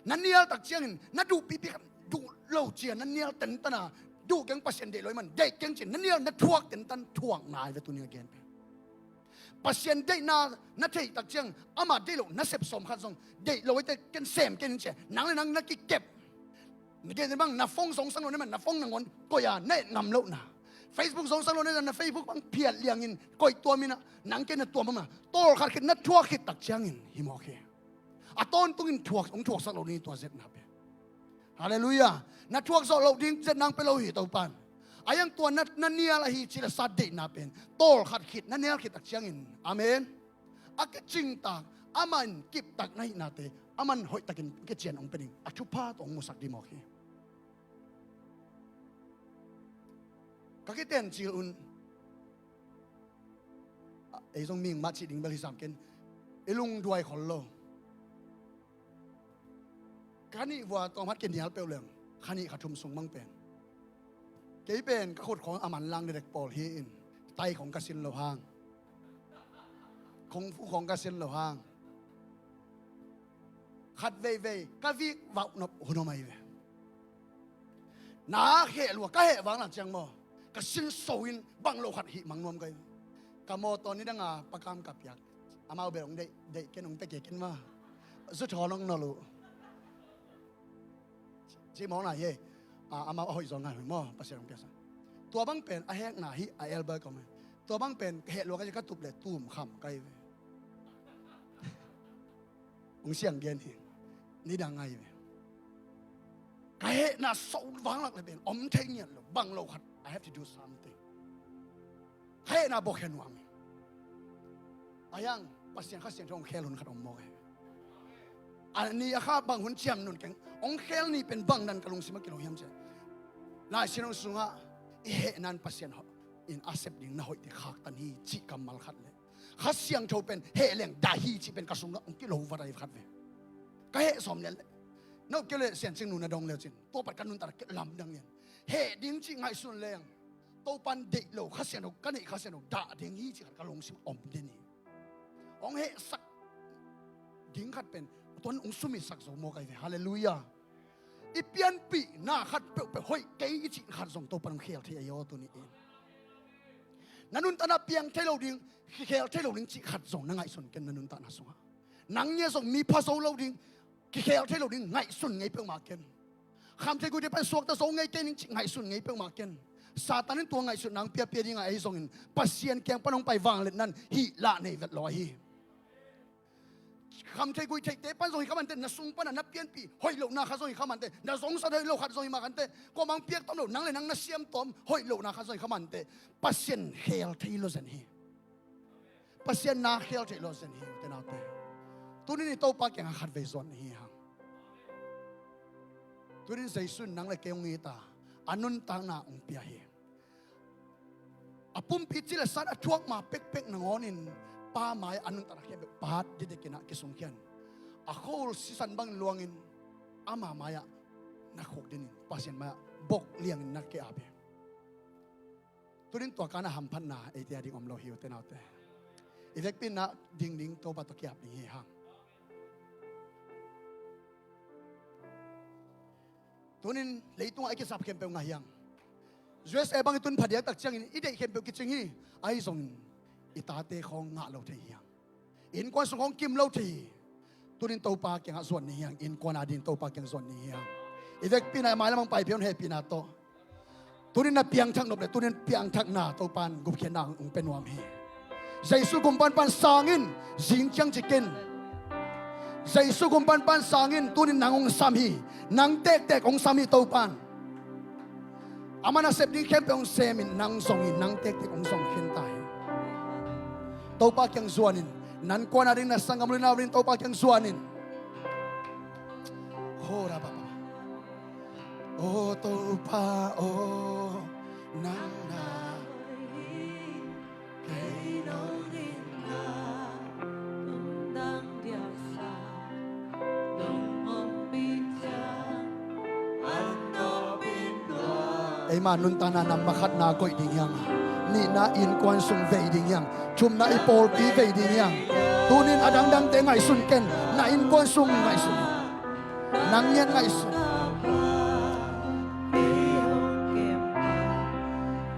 Na nial tak ciangin na duh pipi khat, duh lo ciang na nial tentan a, duh keng, Pasian deih lo ahih man deih keng ci-in na nial na thuak tentan thuak nai ve tuni a gen pen. Pasian deihna na theih tak ciang amah deih loh nasep sawm khat zong deih lo ahih teh ken sem ken in ci-a nang le nang na kikep. Na gen bang na phone zongsak lo na man na phone nangawn koih a na et ngam lohna. Facebook zongsak lo na, na Facebook bang phiat liangin koih tuam in a, nang ken na tuam bang na. Tawlkhat khit na thuak khit tak ciangin hi mawk hi. A tawntungin thuak, hong thuaksak lo ding hi tua zetna pen. Halleluiah. Na thuak zawh loh ding zetna hong pia lo hi Topa'n. A hiang tua na, na nial ahi cih le sat deihna pen tawlkhat khit na nial khit tak ciangin, amen, a kicingtak, amah in kiptak na hihnate aman hoihtakin kician hong pia ding, a thupha tawh hong musak ding mawk hi. Ka kiten cil un, a, ei zong ming mah cih ding bel hi sam ken, i lungduai khol lo. Ka nih vua tawm hat kinial peuh leng kha nih kha thum sung bang pen kei pen ka khut khawng a manlang dekdek pawl hi-in, tai khawng ka sin lo hang, kung fu khawng ka sin lo hang, khat veivei ka vik vauh nop hun om ahi ve. Na heh lua ka heh vang lang ciang maw, ka sin so in bang lo khat hih mang nuam ka hi. Ka mawtaw nidanga pakam ka piak, amau bel hong deih, deih ken, hong pia kei ken maw, zu thawn hong nolh uh. Ci mawng lai hi. A, amau a hoih zaw ngai hoih maw, Pasian hong piaksa. Tua bang pen a hekna hi, a elbow kong hi. Tua bang pen ka heh lua ka ci ka tup le tum kham ka hi ve. Hong siang gen hi. Nidang ngai ve. Ka hehna so vanglak le pen om thei ngiat lo, bang lo khat, I have to do something. Ka hehna bawk hen nuam hi. A hiang Pasian Kha Siangtho hong khel hun khat om mawk hi. A ni a kha bang hun ciam nun keng hong khel ni pen bang dan ka lungsim a kilo hiam ciah. Lai Siangtho sungah i hehna in Pasian in a sep ding na hoih te khaktan hi cih kammal khat le Kha Siangtho pen heh leng dah hi cih pen ka sungah hong kilo vat ahi khat ve. Ka heh sawm lian le, no kei le Sian Cing Nu na dong leu cin, tua pat ka nuntak lamdang lian. Heh ding cih ngaihsun leng Topan deih lo Kha Siangtho, ka neih Kha Siangtho dah ding hi cih khat ka lungsim om den hi. Hong hehsak ding khat pen tuan hong sumitsak zo mawk ahi ve. Halleluiah. I pianpihna khat peuhpeuh hoih kei i cih khat zong Topan hong khel thei ahi aw tuni in. Na nuntakna piang thei lo ding, kikhel thei lo ding cih khat zong na ngaihsun ken na nuntakna sungah. Nang nia zong mi pha zo lo ding, kikhel thei lo ding ngaihsun ngei peuhmah ken. Khamtheih guihte pan suakta zo ngei kei ning cih ngaihsun ngei peuhmah ken. Satan in tua ngaihsutna hong piapia dingah ahi zongin Pasian kiang pan hong pai vangliatna in hih lah nei vet lo ahi. Khamtheih guihtheihte pan zong hi kha mante, na sung panah na pianpih hoih lohna khat zong hi kha mante, na zongsa hoih lo khat zong hi mah kha mante, kuamah hong piak tawm lo, nang le nang na siam tawm hoih lohna khat zong hi kha mante, Pasian khel thei lo zen hi. Pasian na khel thei lo zen hi, ute naute. Tunin i Topa kiangah khatvei zuan hi hang. Tunin Jesu in nang le kei hong it a, a nuntakna hong pia hi. A pumpi ci le sat a thuak ma pekpek nangawnin Pa mai-ah a nuntakna khempeuh pat dikdikin ah kisungkhian. A khol sisan bangin luangin ama mai-ah na khukdinin Pasian mai-ah bok liangin na ke-ap hi. Tunin tua kana hamphatna eite a ding om lo hi, ute naute. I vekpi-in ah dingding Topa tawh ki-ap ding hi hang. Tunin leitungah i kisap khempeuh ngah hi hang. U S A bang i tun phadiak tak ciangin i deih khempeuh kicing hi. Ahi zongin i tate khawng ngah lo thei hi hang. Innkuan sung khawng kim lo thei hi. Tunin Topa kiangah zuan ni hi hang. Innkuan a ding Topa kiang zuan ni hi hang. I vekpi-in ah mailam hong pai pia un, hehpihna tawh. Tunin na piangthak nop le tunin piangthakna Topa in gupkhiatna hong pia nuam hi. Jesu gum panpan sangin, zing ciang cikin Jesu gum panpan sangin tunin nang hong sam hi. Nang tektek hong sam hi Topa in. Ama nasep ding khempeuh hong semin nang zong hi, nang tektek hong zong khin ta hi. Topa kiang zuanin, na innkuan a ding, na sanggam u le nau a ding Topa kiang zuanin. Ho ra ba ba. O Topa aw, nang na eima nuntakna nambat khatna koih ding hi hang. Nihna innkuan sung vei ding hi hang. Thumna i pawlpi vei ding hi hang. Tunin a dangdangte ngaihsun ken, na innkuan sung ngaihsun. Nang ngiat ngaihsun.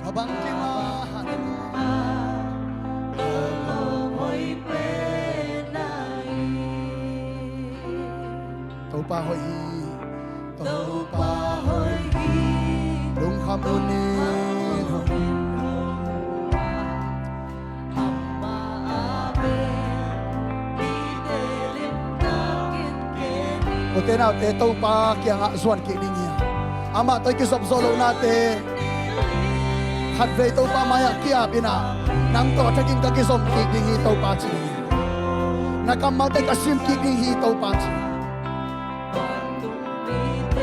Ka bang kim a, Topa hoih hi. Topa hoih hi. Lungkham un hi. Ute naute, Topa kiangah zuan kik ding hi. Amah tawh i kizop zawh lohnate, Khatvei Topa mai-ah ki-ap in ah, nang tawh thakin ka kizom kik ding hi Topa ci ding hi. Na kammalte ka sim kik ding hi Topa